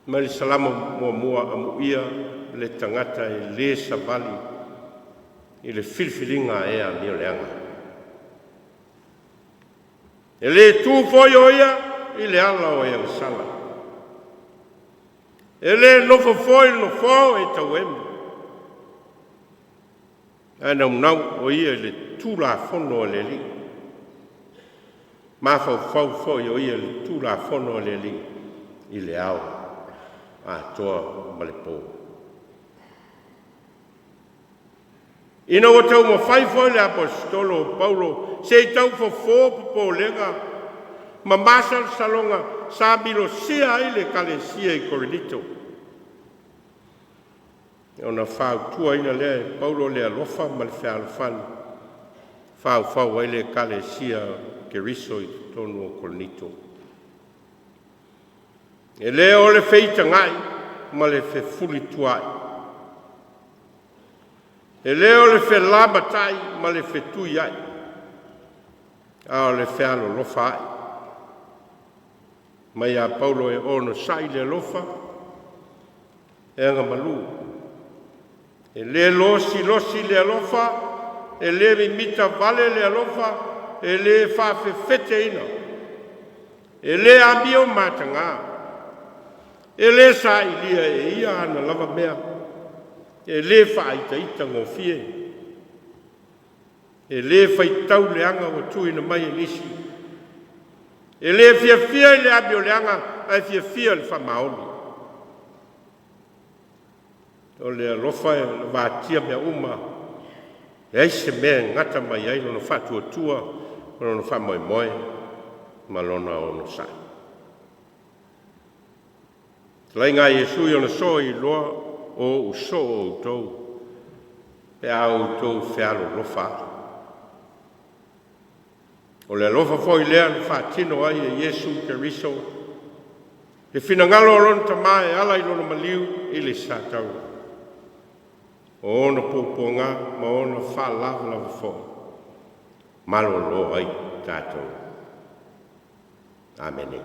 [SPEAKER 2] Mai le Salamo 1, amuia le tagata e le savali i le filifiliga a e amioleaga. E le tu foi o ia i le ala o e agasala. E le nofo foi i le nofoa o e tauemi. Ae naunau o ia i le Tulafono a le Alii. Mafaufau foi o ia i le Tulafono a le Alii i le ao atoa ma le po. Ina ua taumafai foi le Aposetolo o Paulo se i taufofo popolega ma masalosaloga sa milosia ai le Ekalesia i Korinito, ona fautuaina lea e Paulo le alofa ma le fealofani, faufau ai le Ekalesia o Keriso i totonu o Korinito. E le o le feitagai ma le fefulituaai, e le o le felamatai ma le fetuiai, a o le fealolofa ai. Mai ia Paulo e onosai le alofa, e agamalu, e le losilosi le alofa, e le mimita vale le alofa, e le faafefeteina, e le amio mataga, e le sailia e ia ana lava mea, e le faaitaita gofie, e le faitau leaga ua tuuina mai e nisi, e le fiafia i le amioleaga, ae fiafia i le faamaoni. O le alofa e lavatia mea uma, leai se mea e gata mai ai lona faatuatua, ma lona faamoemoe, ma lona onosai. Talaiga a Iesu i ona soo e iloa o ou soo outou, pe a outou fealolofa ai. O le alofa foi lea na faatino ai e Iesu Keriso le finagalo o Lona Tama e ala i Lona maliu i le satauro, o ona puapuaga ma ona faalavelave foi, malolo ai tatou. Amene.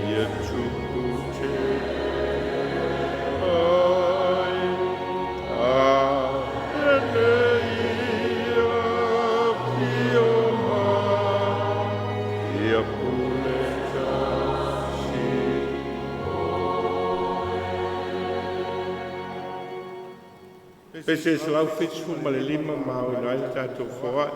[SPEAKER 2] Ia tupu te ai a ele ia fio mai, ia pule tasi. Pese 175 ma o ina ai le tatou foai.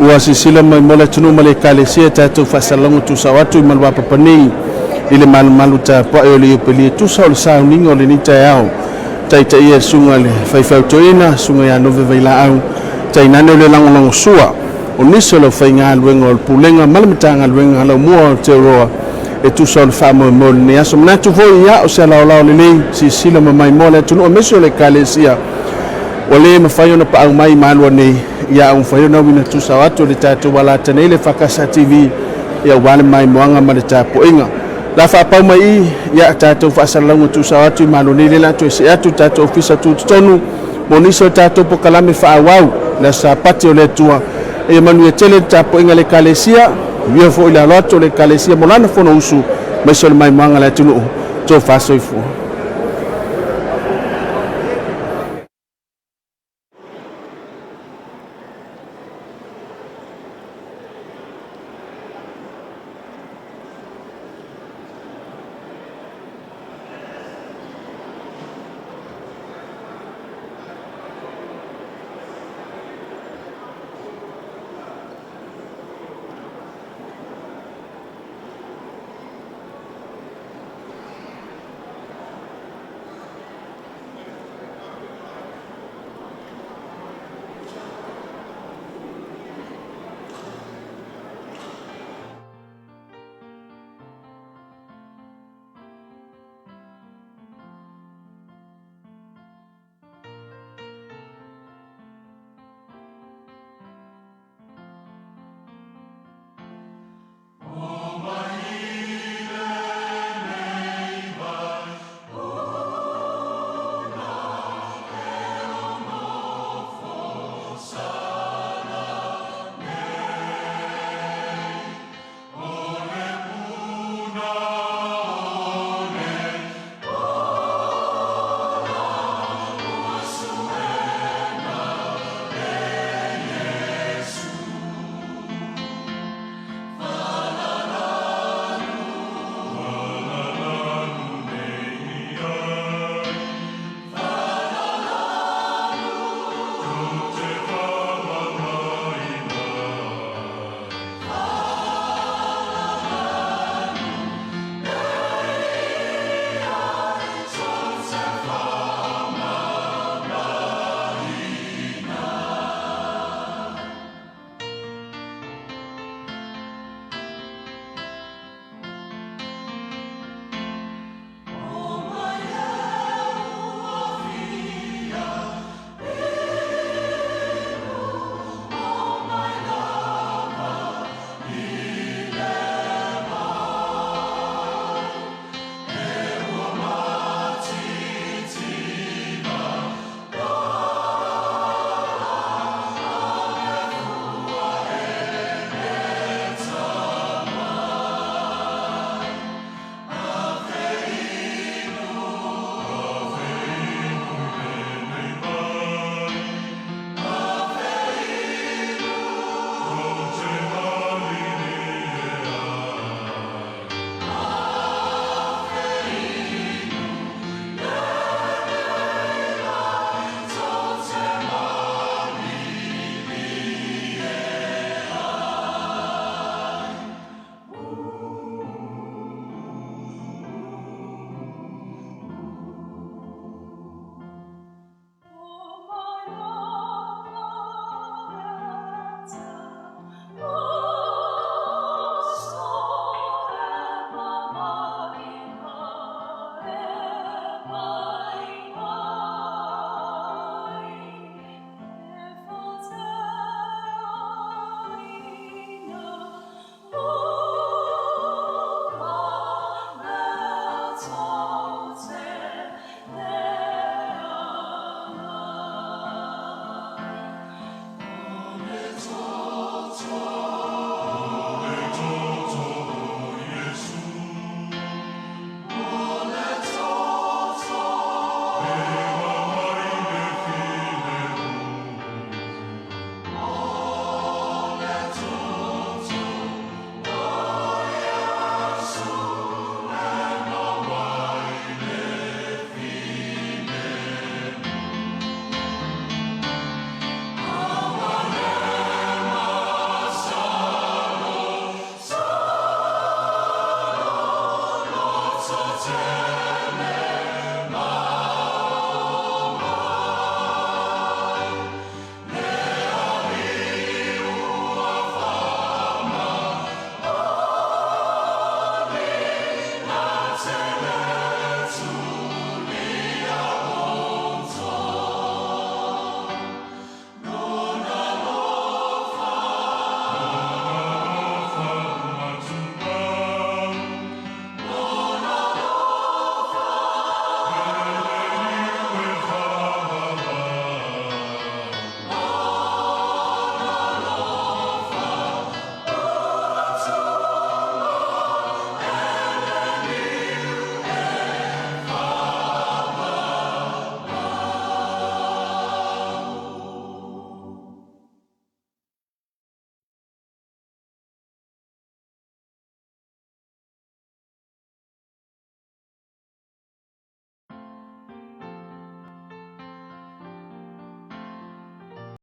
[SPEAKER 1] Ua sisila mai mo le atunuu ma le ekalesia tatou faasalaloga tusao atu i maluapapa nei i le malumalu tapuai o le Iupeli e tusa o le sauniga o lenei taeao. Taitaia e susuga i le faifeau toeaina, susuga ia Nove Vailaau, tainane o le lagolagosua o nisi o le aufaigaluega o le Pulega ma le Matagaluega Laumua o Aotearoa e tusa o le faamoemoe o lenei aso. Manatu foi ia o se alaolao lelei silasila ma maimoa le atunuu aemaise o le ekalesia ua le mafai ona paau mai i malua nei, ia ua mafai ona auina tusao atu e le tatou alata nei le EFKS TV ia aua le maimoaga ma le tapuaiga. La faapau mai i ia tatou faasalalauga tuusao atu i malo nei, lea o le a toe see atu le tatou ofisa tutotonu mo nisi o tatou polokalame faaauau le Aso Sapati o le Atua. Ia manuia tele le tapuaiga a le ekalesia, manuia foi le alo atu o le ekalesia mo lana fonousu aemaise o le maimoaga a le atunuu. Tofa soifua.